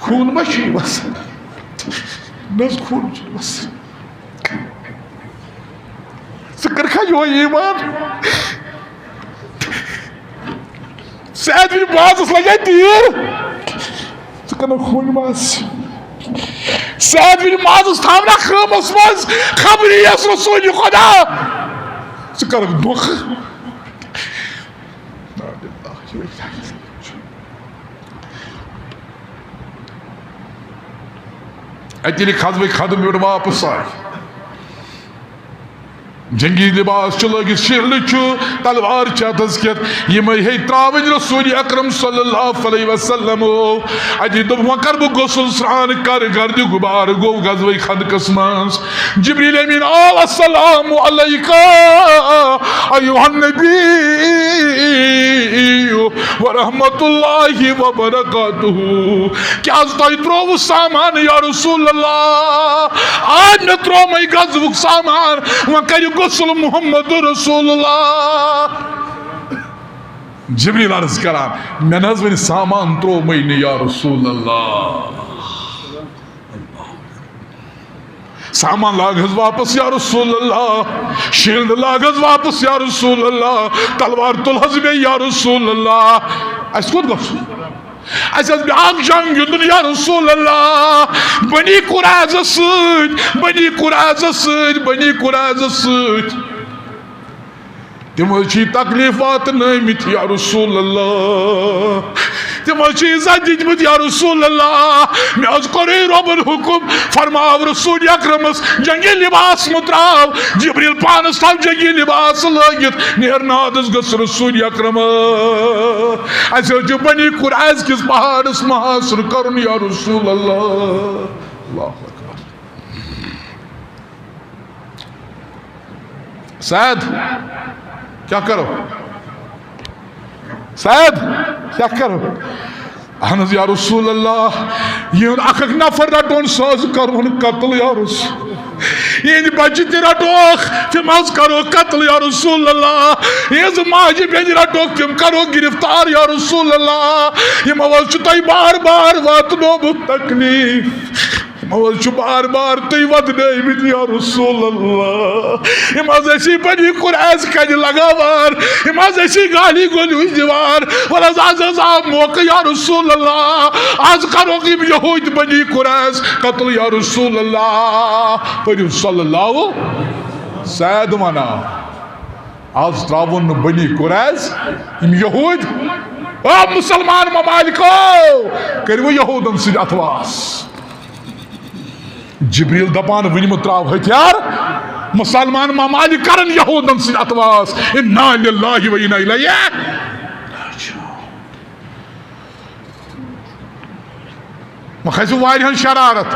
خوٗن ما چھُ یہِ وسان؟ نہ حظ، خوٗن چھُنہٕ وسان۔ ژٕ کٔرکھا یِہوٚے ایمان؟ سعد بن معاذس لگے تیٖر، ژٕ کٕنکھ خوٗن ماز۔ سعد بن معاذس تھاونا خٲمس منٛز، خبر یِیَس رسول خدا، ژٕ کَرکھ دھوکہٕ۔ اَتہِ ییٚلہِ غزوہ خندق پٮ۪ٹھ واپس آے، جنگی لباس چھُ لٲگِتھ، شیٖلڈ چھُ، تلوار چھِ اَتھس کٮ۪تھ، یِمے ہے ترٛاوٕنۍ رسول اکرم صلی اللہ علیہ وسلم۔ اَتہِ دوٚپ، وۄنۍ کَرٕ بہٕ غسل سرٛان، کَرٕ گردِ غبار، گوٚو غزوہ خندقس منٛز۔ جبریل امین آو، السلام علیک ایھا النبی ورحمۃ اللہ وبرکاتہ۔ کیٛاہ حظ تۄہہِ ترٛووُ سامان یا رسول اللہ؟ آ، مےٚ ترٛوو مےٚ غزوُک سامان، وۄنۍ کٔرِو غسل محمد رسول اللہ۔ جبریل عرض کران، مےٚ نہ حظ وۄنۍ سامان ترٛوو مےٚ نہٕ یا رسول اللہ۔ سامان لاگ حظ واپس یا رسول اللہ، شیٖلڈ لاگ حظ واپس یا رسول اللہ، تلوار تُل حظ بیٚیہِ یا رسول اللہ۔ اَسہِ کوٚت گژھُن؟ اَسہِ حظ بیٛاکھ جنگ گِنٛدُن یا رسول اللہ، بنی قریظہ سۭتۍ، بنی قریظہ سۭتۍ، بنی قریظہ سۭتۍ۔ تِم حظ چھِ یہِ تکلیف واتنٲومٕتۍ یا رسول اللہ، تِم حظ چھِ عزت دِتمٕتۍ یا رسول اللہ۔ مےٚ حظ کوٚرُے رۄبن حُکم، فرماو رسول اکرمس جنگی لباس مہ ترٛاو۔ جبریل پانس تھاو جنگی لباس لٲگِتھ، نیر نادس گٔژھ رسول اکرم۔ اسہِ حظ چھُ بنی قریظہ کِس پہاڑس محاصرٕ کرُن یا رسول اللہ۔ اللہ اکبر۔ سعد، کیٛاہ کرو؟ سعد، کیٛاہ کرو؟ اہن حظ یا رسول اللہ، یِہُنٛد اکھ اکھ نفر رٹون، سُہ حظ کرون قتل یا رسول۔ یِہنٛدۍ بچہِ تہِ رٹوکھ، تِم حظ کرو قتل یا رسول اللہ۔ یِہنٛز ماجہِ بیٚنہِ رٹوکھ، تِم کرو گرفتار یا رسول اللہ۔ یِمو حظ چھُ تۄہہِ بار بار واتنومُت تکلیف۔ یِمو حظ چھُ بار بار تُہۍ ودنٲومٕتۍ یا رسول اللہ۔ یِم حظ ٲسی بنی قریظہ کنہِ لگاوان، یِم حظ ٲسی گالی گلوچ دِوان۔ وَلہٕ حظ، آز حظ آو موقع یا رسول اللہ، آز کرہوکھ یِم یہوٗدۍ بنی قریظہ قتل یا رسول اللہ۔ پٔرِو صلی اللہ۔ سعد ونان، آز ترٛاوُن نہٕ بنی قریظہ، یِم یہوٗدۍ۔ او مسلمان ممالکو، کٔرِو یہوٗدن سۭتۍ اتھواس۔ جبریل دپان، وُنہِ مہ ترٛاو ہتھیار، مسلمان ممالک کرن یہودن سۭتۍ اتھواس۔ انا للہ و انا الیہ راجعون۔ وۄنۍ کھسہِ واریاہن شرارت،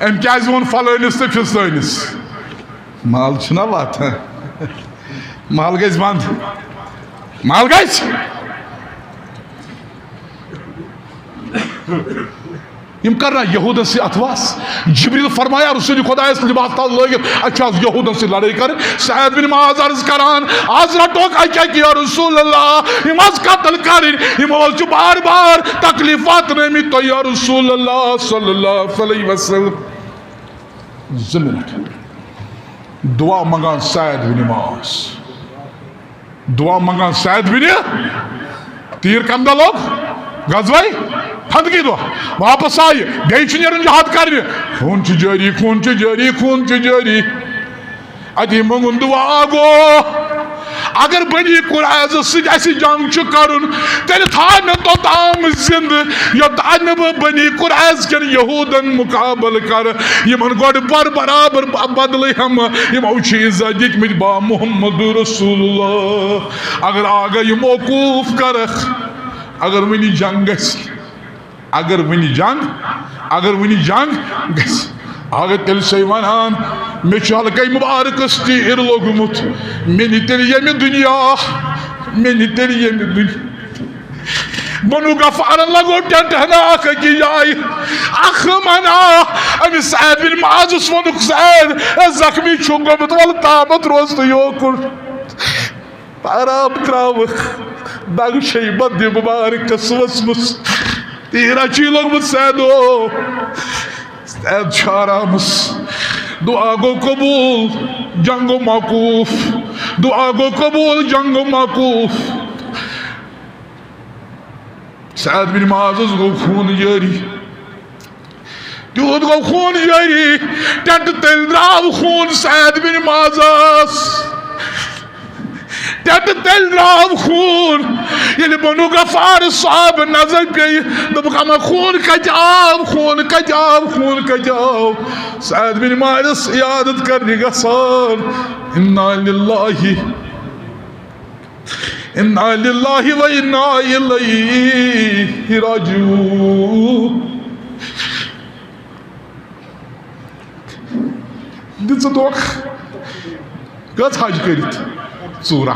أمۍ کیازِ ووٚن فلٲنِس تہٕ فستٲنِس؟ محل چھُنہ واتان، محل گژھِ بنٛد، محل گژھِ۔ یِم کرنا یہودن سۭتۍ اتھواس۔ جبریل فرمایا، رسول خدایس لباس تل لٲگِتھ، اَسہِ چھُ آز یہودن سۭتۍ لڑٲے کرٕنۍ۔ سعد بن معاذ عرض کران، آز رٹوکھ اکہِ اکہِ یا رسول اللہ، یِم آز قتل کرٕنۍ، یِمو حظ چھُ بار بار تکلیف واتنٲومٕتۍ تۄہہِ یا رسول اللہ صلی اللہ علیہ وسلم۔ زٕ منٹ۔ دعا منگان سعد بن معاذ۔ دعا منگان سعد بن، تیٖر کمہِ دۄہ لوٚگ؟ غزوہ خندقی دۄہ۔ واپس آیہِ، بیٚیہِ چھُ نیرُن جہاد کرنہِ۔ خوٗن چھُ جٲری، خوٗن چھُ جٲری، خوٗن چھُ جٲری۔ اتی منگُن دعا گوٚو، اگر بنی قریظہ سۭتۍ اَسہِ جنگ چھُ کرُن، تیٚلہِ تھاو مےٚ توٚتام زندٕ، یوٚتام نہٕ بہٕ بنی قریظہ کٮ۪ن یہودن مقابلہٕ کرٕ۔ یِمن گۄڈٕ بر برابر ب-، بدلہٕ ہٮ۪مہٕ۔ یِمو چھِ عزت دِتمٕتۍ با محمد رسول اللہ۔ اگر آگے یہِ موقوف کرکھ، اگر وٕنہِ جنگ گژھِ، اگر وٕنہِ جنگ، اگر وٕنہِ جنگ گژھِ، اگر تیٚلہِ چھُسے ونان، مےٚ چھُ حلقے مبارکس تیٖر لوٚگمُت، مےٚ نہِ تیٚلہِ ییٚمہِ دُنیا، مےٚ نہِ تیٚلہِ ییٚمہِ دُنیا۔ بنو غفارن لگو ٹینٹ ہنا اکھ أکِس جایہِ۔ اکھ منا أمِس سعد بن معاذس ووٚنُکھ، سعد، اے زخمی چھُ گوٚمُت، وَلہٕ تامَتھ روز تہٕ یوکُن۔ آرام تراوکھ۔ دگ چھے بدنہِ مبارکس ؤژھمٕژ۔ تیٖر اچھی لوٚگمُت سعدو۔ سعد چھُ آرامس۔ دعا گوٚو قبول، جنگ گوٚو موقوف۔ دعا گوٚو قبول، جنگ گوٚو موقوف۔ سعد بن معاذس گوٚو خوٗن جٲری۔ تیوٗت گوٚو خوٗن جٲری، ٹٮ۪نٛٹہٕ تٔلۍ درٛاو خوٗن سعد بن معاذس۔ ٹٮ۪نٛٹہٕ تٔلۍ درٛاو خوٗن۔ ییٚلہِ بنو غفار صاحب نظر پیٚیہِ، دوٚپُکھ، "اما خوٗن کتہِ آو؟ خوٗن کتہِ آو؟ خوٗن کتہِ آو؟" سعد بن معاذس عیادت کرنہِ گژھان۔ انا للہ۔ انا للہ و انا الیہ راجعون۔ دِژٕ دھوکھ۔ گٔژھ حج کٔرِتھ ژوٗرا۔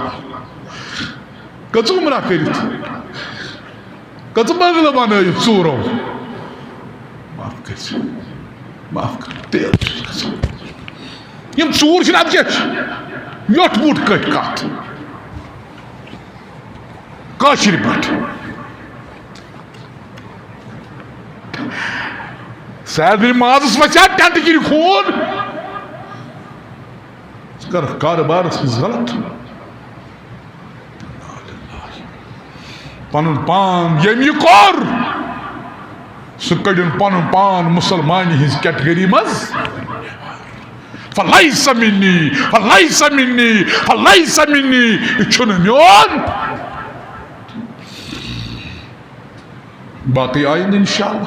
گٔژھ عمرہ کٔرِتھ۔ گٔژھ بنگلہٕ بنٲیِتھ ژوٗرو۔ معاف کٔرۍ۔ معاف کٔرۍ۔ تیل چھُس گژھان۔ یِم ژوٗر چھِنہٕ، اَتھ کیٛاہ چھِ؟ یوٚٹھ بوٚٹھ کٔٹھۍ کَتھ۔ کٲشِرۍ پٲٹھۍ۔ سعد بن معاذس وَسیا ٹٮ۪نٛٹ کِنۍ خوٗن؟ ژٕ کَرَکھ کارٕبارَس منٛز غلط۔ پنُن پان ییٚمۍ یہِ کوٚر، سُہ کٔڑِن پنُن پان مُسلمانہِ ہٕنٛز category منٛز۔ فلیس منی، فلیس منی، فلیس منی، یہِ چھُنہٕ میون۔ باقٕے آیندٕ انشاءاللہ۔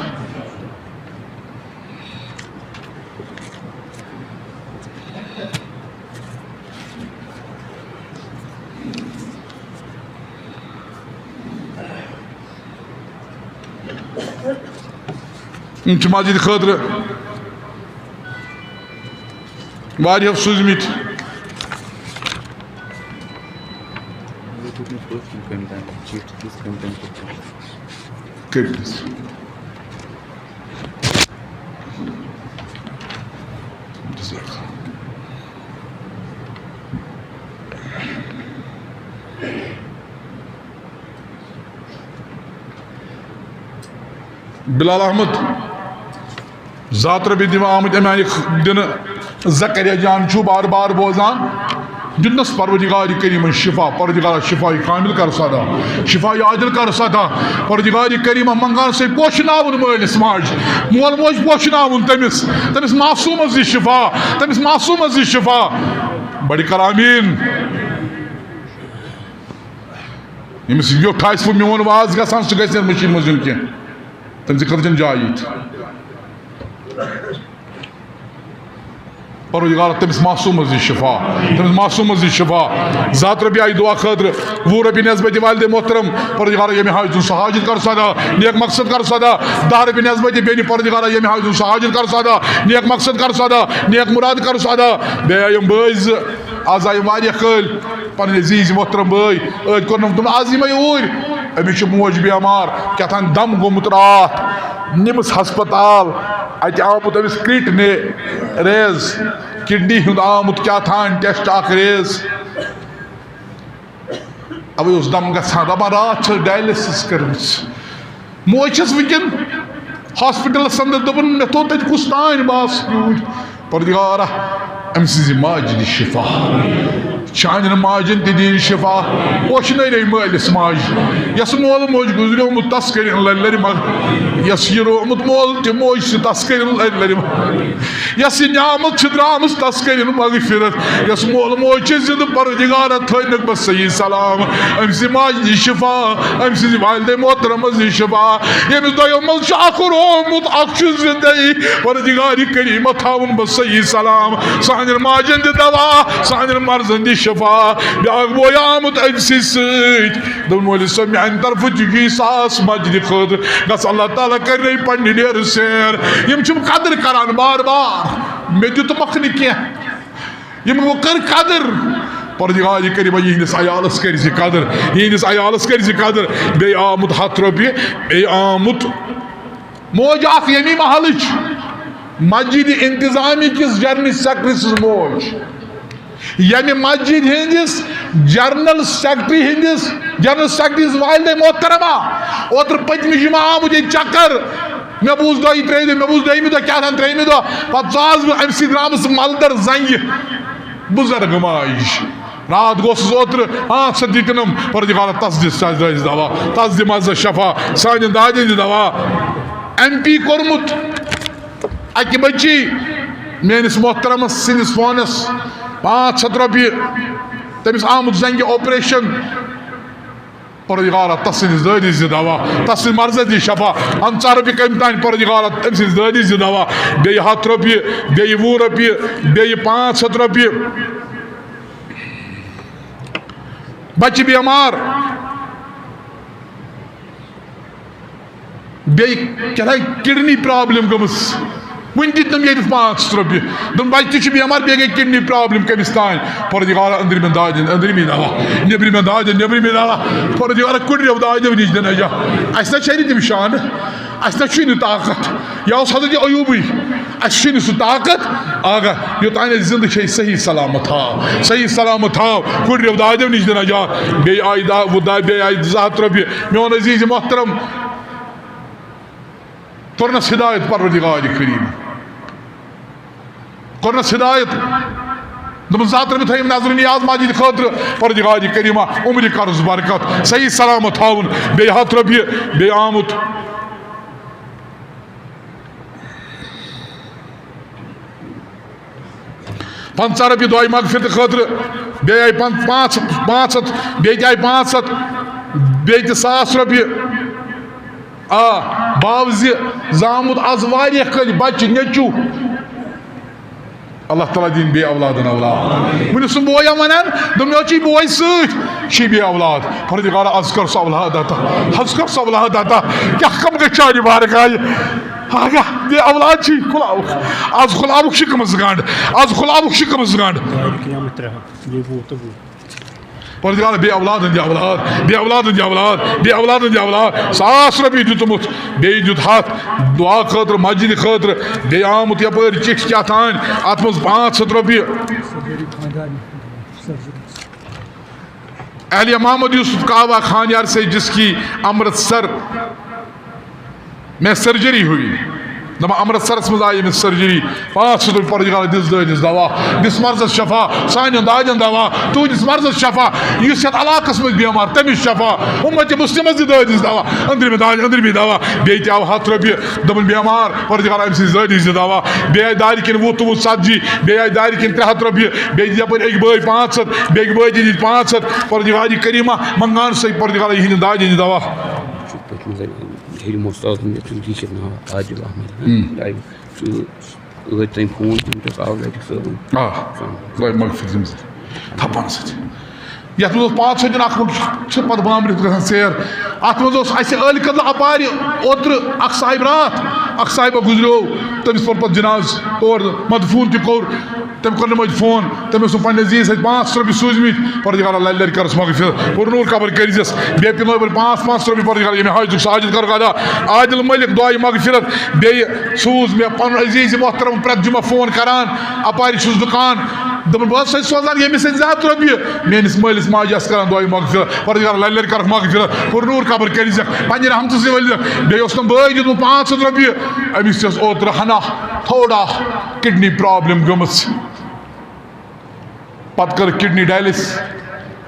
یِم چھِ مسجد خٲطرٕ واریاہو سوٗزمٕتۍ۔ کٔرۍ دِژ۔ بلال احمد، زٕ ہتھ رۄپیہِ دِوان آمٕتۍ اَمہِ آیہِ دِنہٕ۔ زکریا جان چھُ بار بار بوزان، دیُتنَس پروردگار کریٖمَن شفا، پروردگارا شفا کامل کر سا عطا، شفا عاجل کر سا عطا۔ پروردگار کریٖمہ منگان سے پوشناوُن مٲلِس ماجہِ، مول موج پوشناوُن تٔمِس، تٔمِس معصوٗمَس دِ شفا، تٔمِس معصوٗمَس دِ شفا۔ بڑِ کر آمیٖن۔ ییٚمِس ویوٚٹھ آسہِ وۄنۍ میون واز گژھان، سُہ گژھِ نہٕ مٔشیٖد منٛز یُن کینٛہہ۔ تٔمۍ سٕنٛدِ خٲطرٕ چھَنہٕ جاے ییٚتہِ۔ پروردگارا، تٔمِس معصوٗمس دِ شفا، تٔمِس معصوٗمس دِ شفا۔ زٕ ہتھ رۄپیہِ آیہِ دُعا خٲطرٕ، وُہ رۄپیہِ نسبتِ والدے محترم۔ پروردگارا، ییٚمہِ حاجتُن سُہ حاجت کر سدا، نیک مقصد کر سدا۔ دَہ رۄپیہِ نسبتِ بیٚنہِ، پروردگارا، ییٚمہِ حاجتُن سُہ حاجت کر سدا، نیک مقصد کر سدا، نیک مراد کر سدا۔ بیٚیہِ آیہِ یِم بٲے زٕ، از آیہِ واریاہ کٲلۍ پنٕنۍ عزیٖز محترم بٲے، أتۍ کوٚرنم تِم از یِمے اوٗرۍ۔ أمِس چھِ موج بیمار، کیٛاہ تام دم گوٚمُت راتھ، نِمٕژ ہسپتال، اتہِ آمُت أمِس کِڈنی ریز، کِڈنی ہُنٛد آمُت کیٛاہ تام ٹیسٹ اکھ ریز۔ اوے اوس دم گژھان، دپان راتھ چھس ڈائلسس کٔرمٕژ۔ موج چھس وٕنکٮ۪ن ہاسپٹلس اندر، دوٚپُن مےٚ تھوٚو تتہِ کُس تانۍ بس یوٗرۍ۔ پروردگارا، أمۍ سٕنٛزِ ماجہِ دِ شفا، چانٮ۪ن ماجن تہِ دِن شفا۔ وۄچھنٲے مٲلِس ماجہِ، یس مول موج گُزریومُت تس کٔرِن لرِ لرِ مغ-، یس یہِ رومُت مول تہِ موج چھِ تس کٔرِن لرِ لرِ مغ-، یس یہِ نعمت چھِ درٛامٕژ تس کٔرِن مغفرت، یس مول موج چھِ زندٕ پروردگارا تھٲینکھ بس صحیح سلام، أمۍ سٕنٛزِ ماجہِ دِ شفا، أمۍ سٕنٛزِ والدے محترمس دِ شفا۔ ییٚمِس دۄیو منٛز چھُ اکھ رومُت، اکھ چھُ زندے۔ پروردگار کریمہ تھاوُن بس صحیح سلام۔ سانٮ۪ن ماجن دِ دوا، سانٮ۪ن مرضن دِ شفا۔ بیاکھ بوے آمُت أمۍ سٕے سۭتۍ۔ دوٚپُن مولوی صٲب، میانہِ طرفہٕ تہِ چھُ یہِ ساس مسجدِ خٲطرٕ۔ گژھ اللہ تعالیٰ کرِ پننہِ نیرٕ سیر۔ یِم چھِم قدر کران بار بار۔ مےٚ دیُتمکھ نہٕ کینٛہہ۔ یِمو کٔر قدر۔ پروردگار کریمہ یِہنٛدِس عیالس کٔرۍ زِ قدر، یِہنٛدِس عیالس کٔرۍ زِ قدر۔ بیٚیہِ آمُت ہتھ رۄپیہِ، بیٚیہِ آمُت۔ موج اکھ ییٚمی محلٕچ، مسجد انتظامی کِس جنرل سیکرٹری سٕنٛز موج، ییٚمہِ مسجد ہٕنٛدِس جنرل سیکرٹری ہٕنٛدِس، جنرل سیکرٹری سٕنٛز والدہ محترمہ، اوترٕ پٔتمہِ جمعہ آمُت ییٚتہِ چکر۔ مےٚ بوٗز دۄیہِ ترٛیٚیہِ دۄہہِ، مےٚ بوٗز دوٚیمہِ دۄہ، کیٛاہ تام ترٛیٚیمہِ دۄہ۔ پتہٕ ژاس بہٕ أمۍ سٕے درٛامٕژ ملدر زنگہِ۔ بُزرگ ماجہِ۔ راتھ گوٚو سُہ اوترٕ، آ، سُہ دِتِنم۔ پروردگارا، تس دِ، تس دِ دوا، تس دِ مزٕ شفا، سانٮ۪ن دادٮ۪ن دِ دوا۔ ایم پی کوٚرمُت اکہِ بچی میٲنِس محترمس سٕنٛدِس فونس پانٛژھ ہتھ رۄپیہِ، تٔمِس آمُت زنگہِ آپریشن۔ پروردگارا، تس سٕنٛدِس دٲدِس دِ دوا، تس سٕنٛدِ مرضس دِ شفا۔ پنٛژاہ رۄپیہِ کمہِ تانۍ؟ پروردگارا، تٔمۍ سٕنٛدِس دٲدِس دِ دوا۔ بیٚیہِ ہتھ رۄپیہِ، بیٚیہِ وُہ رۄپیہِ، بیٚیہِ پانٛژھ ہتھ رۄپیہِ۔ بچہِ بیمار، بیٚیہِ کیٛاہ تام کِڈنی پرابلم گٔمٕژ۔ وُنہِ دِتۍ تِم ییٚتہِ پانٛژھ ہتھ رۄپیہِ۔ دوٚپُن، بچہِ تہِ چھِ بیمار، بیٚیہِ گٔے کِڈنی پرابلم۔ کٔمِس تانۍ؟ پروردگارا، أنٛدرِمٮ۪ن دادٮ۪ن، أنٛدرِمٕے دوا۔ نیٚبرِمٮ۪ن دادٮ۪ن، نیٚبرِمٕے دوا۔ پروردگارا، کُڑریو دادیو نِش دِنہٕ جا۔ اَسہِ نہ چھے نہٕ تِم شانہٕ، اَسہِ نہ چھُے نہٕ طاقت۔ یہِ اوس حضرت ایوبٕے۔ اَسہِ چھُے نہٕ سُہ طاقت۔ آگاہ، یوٚتام أسۍ زِندٕ چھے، صحیح سلامت تھاو، صحیح سلامت تھاو۔ کُڑریو دادیو نِش دِنہٕ جا۔ بیٚیہِ آیہِ دا-، دا-، بیٚیہِ آیہِ زٕ ہتھ رۄپیہِ۔ میون عزیز محترم، کوٚرنس ہدایت پروردگار کریم، کوٚرنس ہدایت۔ دوٚپُن، زٕ ہتھ رۄپیہِ تھٲیِم نظرِ نیاز مسجد خٲطرٕ، پروردگار کریمہ عمرِ کرُس برکت، صحیح سلامت تھاوُن۔ بیٚیہِ ہتھ رۄپیہِ، بیٚیہِ آمُت پنٛژاہ رۄپیہِ دعایہِ مغفرت خٲطرٕ، بیٚیہِ آیہِ پن-، پانٛژھ، پانٛژھ ہتھ، بیٚیہِ تہِ آیہِ پانٛژھ ہتھ، بیٚیہِ تہِ ساس رۄپیہِ۔ آ، باوزِ زامُت از واریاہ کٲلۍ بچہِ نیٚچوٗ۔ اللہ تعالیٰ دِیِن بیٚیہِ اولادن اولاد۔ وُنہِ اوسُم بوے ونان، دوٚپُن، مےٚ چھُے بوے سۭتۍ، چھُے بیٚیہِ اولاد۔ پروردگارا، از کر سُہ اولاد عطا، از کر سُہ اولاد عطا۔ کیٛاہ کم گژھِ چانہِ بارگاہہِ؟ آگاہ، بیٚیہِ اولاد چھُے کھُلاوُکھ۔ از کھُلاوُکھ شِکمہٕ زٕ گنٛڈ، از کھُلاوُکھ شِکمہٕ زٕ گنٛڈ۔ پروردگار، بیٚیہِ اولادن دِ اولاد، بیٚیہِ اولادن دِ اولاد، بیٚیہِ اولادن دِ اولاد۔ ساس رۄپیہِ دیُتمُت، بیٚیہِ دیُت ہتھ دعا خٲطرٕ، مسجد خٲطرٕ، بیٚیہِ آمُت یپٲرۍ چِٹھۍ کیٛاہ تام، اتھ منٛز پانٛژھ ہتھ رۄپیہِ۔ اہلیہ محمد یوسف کعبہ خانیار سے جس کی امرتسر میں سرجری ہوئی۔ دپان، امرتسرس منٛز آیہِ أمِس سرجری، پانٛژھ ہتھ رۄپیہِ۔ پروردگارا، دِس دٲدِس دوا، دِس مرضس شفا، سانٮ۪ن دادٮ۪ن دوا، تُہٕنٛدِس مرضس شفا، یُس یتھ علاقس منٛز بیمار، تٔمِس شفا، اُمتِ مسلمس دِ دٲدِس دوا، أنٛدرِمہِ دادِ، أنٛدرِمہِ دوا۔ بیٚیہِ تہِ آو ہتھ رۄپیہِ، دوٚپُن، بیمار، پروردگارا، أمۍ سٕنٛدِس دٲدِس دِ دوا۔ بیٚیہِ آیہِ دارِ کِنۍ وُہ تہٕ وُہ ژتجی، بیٚیہِ آیہِ دارِ کِنۍ ترٛےٚ ہتھ رۄپیہِ، بیٚیہِ دِتۍ یپٲرۍ أکۍ بٲے پانٛژھ ہتھ، بیٚکہِ بٲے تہِ دِتۍ پانٛژھ ہتھ۔ پروردگار کریمہ منٛگان سۄے، پروردگارا، یِہِنٛدِ دادِ دِ دوا۔ پٔتمہِ لٹہِ ییٚلہِ یِمو سوزُن، مےٚ چھُ لیٖکھِتھ ناو عادل احمد۔ ہم۔ ٹایِم چھُ ٲدۍ تٔمۍ فون کوٚرمُت اوس آو لَٹہِ صٲبُن۔ آ، دۄیہِ مغفرت یِم زٕ تھپن سۭتۍ۔ یَتھ منٛز اوس پانٛژھ ہَتھ دِنۍ اَکھ مُلک چھِ پَتہٕ بامبرِتھ گژھان ژیر۔ اَتھ منٛز اوس اَسہِ عٲلۍ کدلہٕ اَپارِ اوترٕ اَکھ صاحب راتھ، اَکھ صاحبہ گُزریو، تٔمِس پوٚر پَتہٕ جنازٕ تور مدفوٗن تہِ کوٚر۔ تٔمۍ کوٚر نہٕ مٔنٛزۍ فون، تٔمۍ اوس نہٕ پننہِ عزیز سۭتۍ پانٛژھ رۄپیہِ سوٗزمٕتۍ، پروردگارا لَرِ لَرِ کَرُس مغفرت، پُرنوٗر قبر کٔرزٮ۪س۔ بیٚیہِ پٮ۪نٲوِن پانٛژھ پانٛژھ رۄپیہِ، پروردگارا ییٚمہِ حاجتُک سُہ حاجت کَرُکھ ادا۔ عادل مٔلِک دعایہِ مغفرت، بیٚیہِ سوٗز مےٚ پنُن عزیز محترم پرٛٮ۪تھ جمعہ فون کران، اَپارِ چھُس دُکان، دوٚپُن بہٕ حظ چھُسَے سوزان ییٚمِس سۭتۍ زیادٕ رۄپیہِ، میٛٲنِس مٲلِس ماجہِ آسہٕ کران دعایہِ مغفرت، پروردگارا لَرِ لَرِ کَرُکھ مغفرت، پُرنوٗر قبر کٔرزٮ۪کھ پننہِ رحمتہٕ سۭتۍ ؤلزٮ۪کھ۔ بیٚیہِ اوس نہٕ بٲے دیُتمُت پانٛژھ ہَتھ رۄپیہِ، أمِس تہِ ٲس اوترٕ ہنا تھوڑا کڈنی پرابلم گٔمٕژ۔ پتہٕ کٔر کڈنی ڈائلس،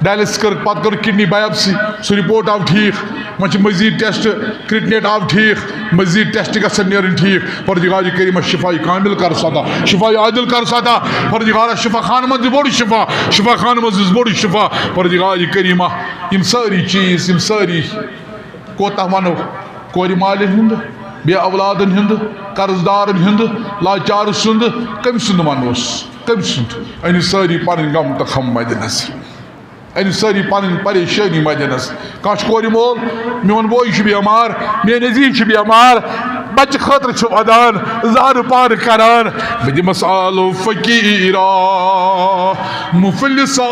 ڈائلس کٔر، پتہٕ کٔر کڈنی بایپسی، سُہ رپورٹ آو ٹھیک۔ وۄنۍ چھِ مزید ٹیسٹ، کریٹنیٹ آو ٹھیک، مزید ٹیسٹ گژھن نیرٕنۍ ٹھیک۔ پروردگار کریمہ شفا کامل کر سو عطا، شفا عادل کر سو عطا۔ پروردگارا شفا خان منٛز دِ بوٚڑ شفا، شفا خان منٛز دِ بوٚڑ شفا۔ پروردگار کریمہ یِم سٲری چیز، یِم سٲری کوتاہ ونو؟ کورِ مالٮ۪ن ہُنٛد، بے اولادن ہُنٛد، قرض دارن ہُنٛد، لاچار سُنٛد، کٔمۍ سُنٛد ونوس؟ کٔمۍ سُنٛد؟ أنِو سٲری پنٕنۍ غم تہٕ خم مدِ نظر۔ أنِو سٲری پنٕنۍ پریشٲنی مدِ نظر۔ کانٛہہ چھُ کورِ مول، میون بوے چھُ بیمار، میٲنۍ عزیز چھِ بیمار، بچہِ خٲطرٕ چھِ ودان، زارٕ پارٕ کران، بہٕ دِمس آلو فقیرا، مفلسا،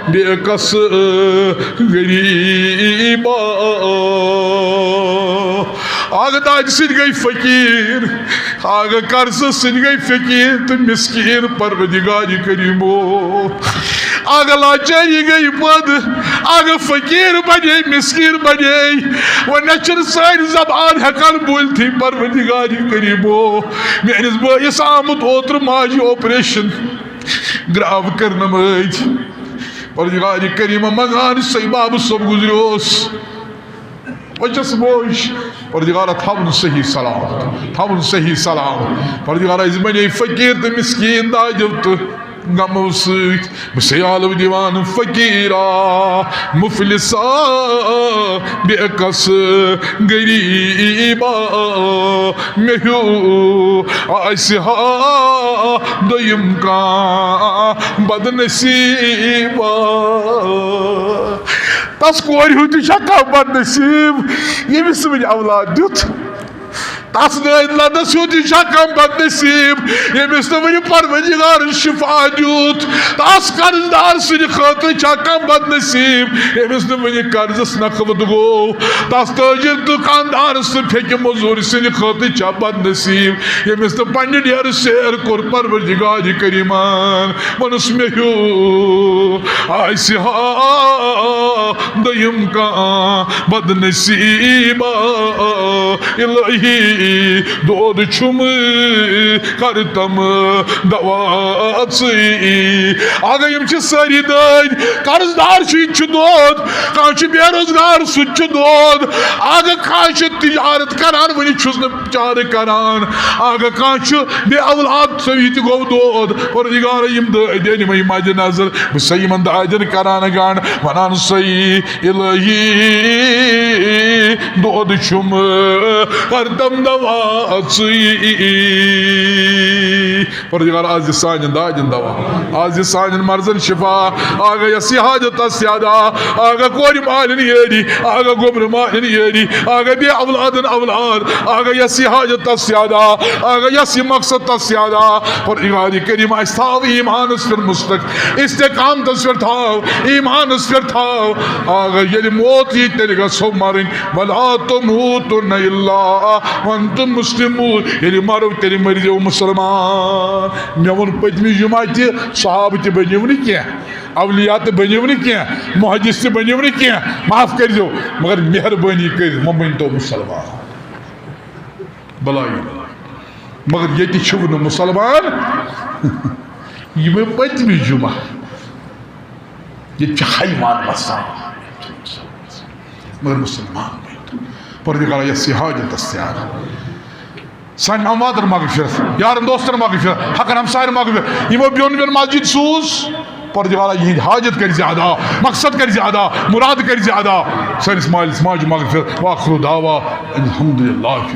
بے کس غریبا۔ اکھ دادِ سۭتۍ گٔے فقیٖر، اکھ قرضہٕ سۭتۍ گٔے فقیٖر تہٕ مسکیٖن۔ پروردگار کریمو، اکھ لاچٲری گٔے پٲدٕ، اکھ فقیٖر بنے، مسکیٖن بنے۔ وۄنۍ نہ چھِنہٕ سٲنۍ زبان ہٮ۪کان بوٗلتھٕے۔ پروردگار کریمو، میٲنِس بٲیِس آمُت اوترٕ ماجہِ آپریشن، گراو کرنہٕ مٲج۔ پروردگار کریمہ منگان سُے بابہٕ صٲب گُزریوس۔ بچس موج، پروردگارا تھاوُن صحیح سلامت، تھاوُن صحیح سلامت۔ پروردگارا أسۍ بنے فقیٖر تہٕ مسکیٖن دادیو تہٕ غمو سۭتۍ۔ بہٕ چھُسے آلو دِوان فقیٖرا، مفلسا، بے کس غریبا۔ مےٚ ہیوٗ آسہِ ہا دوٚیِم کانٛہہ بدنصیبا۔ تس کورِ ہُنٛد تہِ چھا کانٛہہ بدنصیب، ییٚمِس نہٕ وُنہِ اولاد دیُت؟ تس نٲنۍ لدس ہُنٛد تہِ چھا کانٛہہ بدنصیب، ییٚمِس نہٕ وُنہِ پروردگارن شفا دیُت؟ تس قرض دار سٕنٛدِ خٲطرٕ چھا کانٛہہ بدنصیب، ییٚمِس نہٕ وُنہِ قرضس نکھٕ وُت گوٚو؟ تس تٲجر دُکاندار سٕنٛدِ پھیٚکہِ مٔزوٗرۍ سٕنٛدِ خٲطرٕ چھا بدنصیب، ییٚمِس نہٕ پننہِ ڈیرٕ سیر کوٚر؟ پروردگار کریمان ووٚنُس، مےٚ ہیوٗ آسہِ ہا دوٚیِم کانٛہہ بدنصیبا۔ الہی دود چھُم، کر تم دوا ژٕے۔ اگر یِم چھِ سٲری دٲدۍ، قرض دار چھُ، یہِ تہِ چھُ دود، کانٛہہ چھُ بے روزگار، سُہ تہِ چھُ دود، اگر کانٛہہ چھُ تجارت کران، وُنہِ چھُس نہٕ چارٕ کران۔ اگر کانٛہہ چھُ بے اولاد، سُہ یہِ تہِ گوٚو دود۔ پروردگارا، یِم دٲدۍ أنۍ مےٚ مدِ نظر، بہٕ چھُسے یِمن دادٮ۪ن کران گنٛڈ، ونان چھُسے، الہی دود چھُم، ہردم دوا ژٕے۔ پروردگار، از دِ سانٮ۪ن دادٮ۪ن دوا، از دِ سانٮ۪ن مرضن شفا۔ آگا یس یہِ حاجت تس یادا، آگا کورِ مالٮ۪ن یٲری، آگا گوٚبرِ مالٮ۪ن یٲری، آگا بے اولادن اولاد، آگا یس یہِ حاجت تس یادا، آگا یس یہِ مقصد تس یادا۔ پروردگار کریم، اسہِ تھاو ایمانس پٮ۪ٹھ مستق، استقامتس پٮ۪ٹھ تھاو، ایمانس پٮ۪ٹھ تھاو۔ آگا ییٚلہِ موت یی، تیٚلہِ گژھو مرٕنۍ۔ ولا تموتن الا وانتم مسلمون۔ ییٚلہِ مرو، تیٚلہِ مٔرۍزیو مُسلمان۔ مےٚ ووٚن پٔتمہِ جمعہ تہِ، صحابہٕ تہِ بٔنِو نہٕ کینٛہہ، اولیاء تہِ بٔنِو نہٕ کینٛہہ، محدث تہِ بٔنِو نہٕ کینٛہہ، معاف کٔرۍزیو، مگر مہربٲنی کٔرِتھ مہ بٔنۍتو مُسلمان۔ بلایہِ۔ مگر ییٚتہِ چھِو نہٕ مُسلمان۔ یہِ مےٚ پٔتمہِ جمعہ۔ ییٚتہِ چھِ حیوان وسان۔ مگر مُسلمان بٔنۍ۔ پروردگارا، یَس یہِ حاجتس تیار۔ سانٮ۪ن امواتن مغفرت، یارن دوستن مغفرت، حقن ہمساین مغفرت۔ یِمو بیوٚن بیوٚن مسجد سوٗز، پروردگارا، یِہِنٛدۍ حاجت کٔرۍ زِ ادا، مقصد کٔرۍ زِ ادا، مُراد کٔرۍ زِ ادا۔ سٲنِس مٲلِس ماجہِ مغفرت۔ وآخر دعوا الحمدللہ۔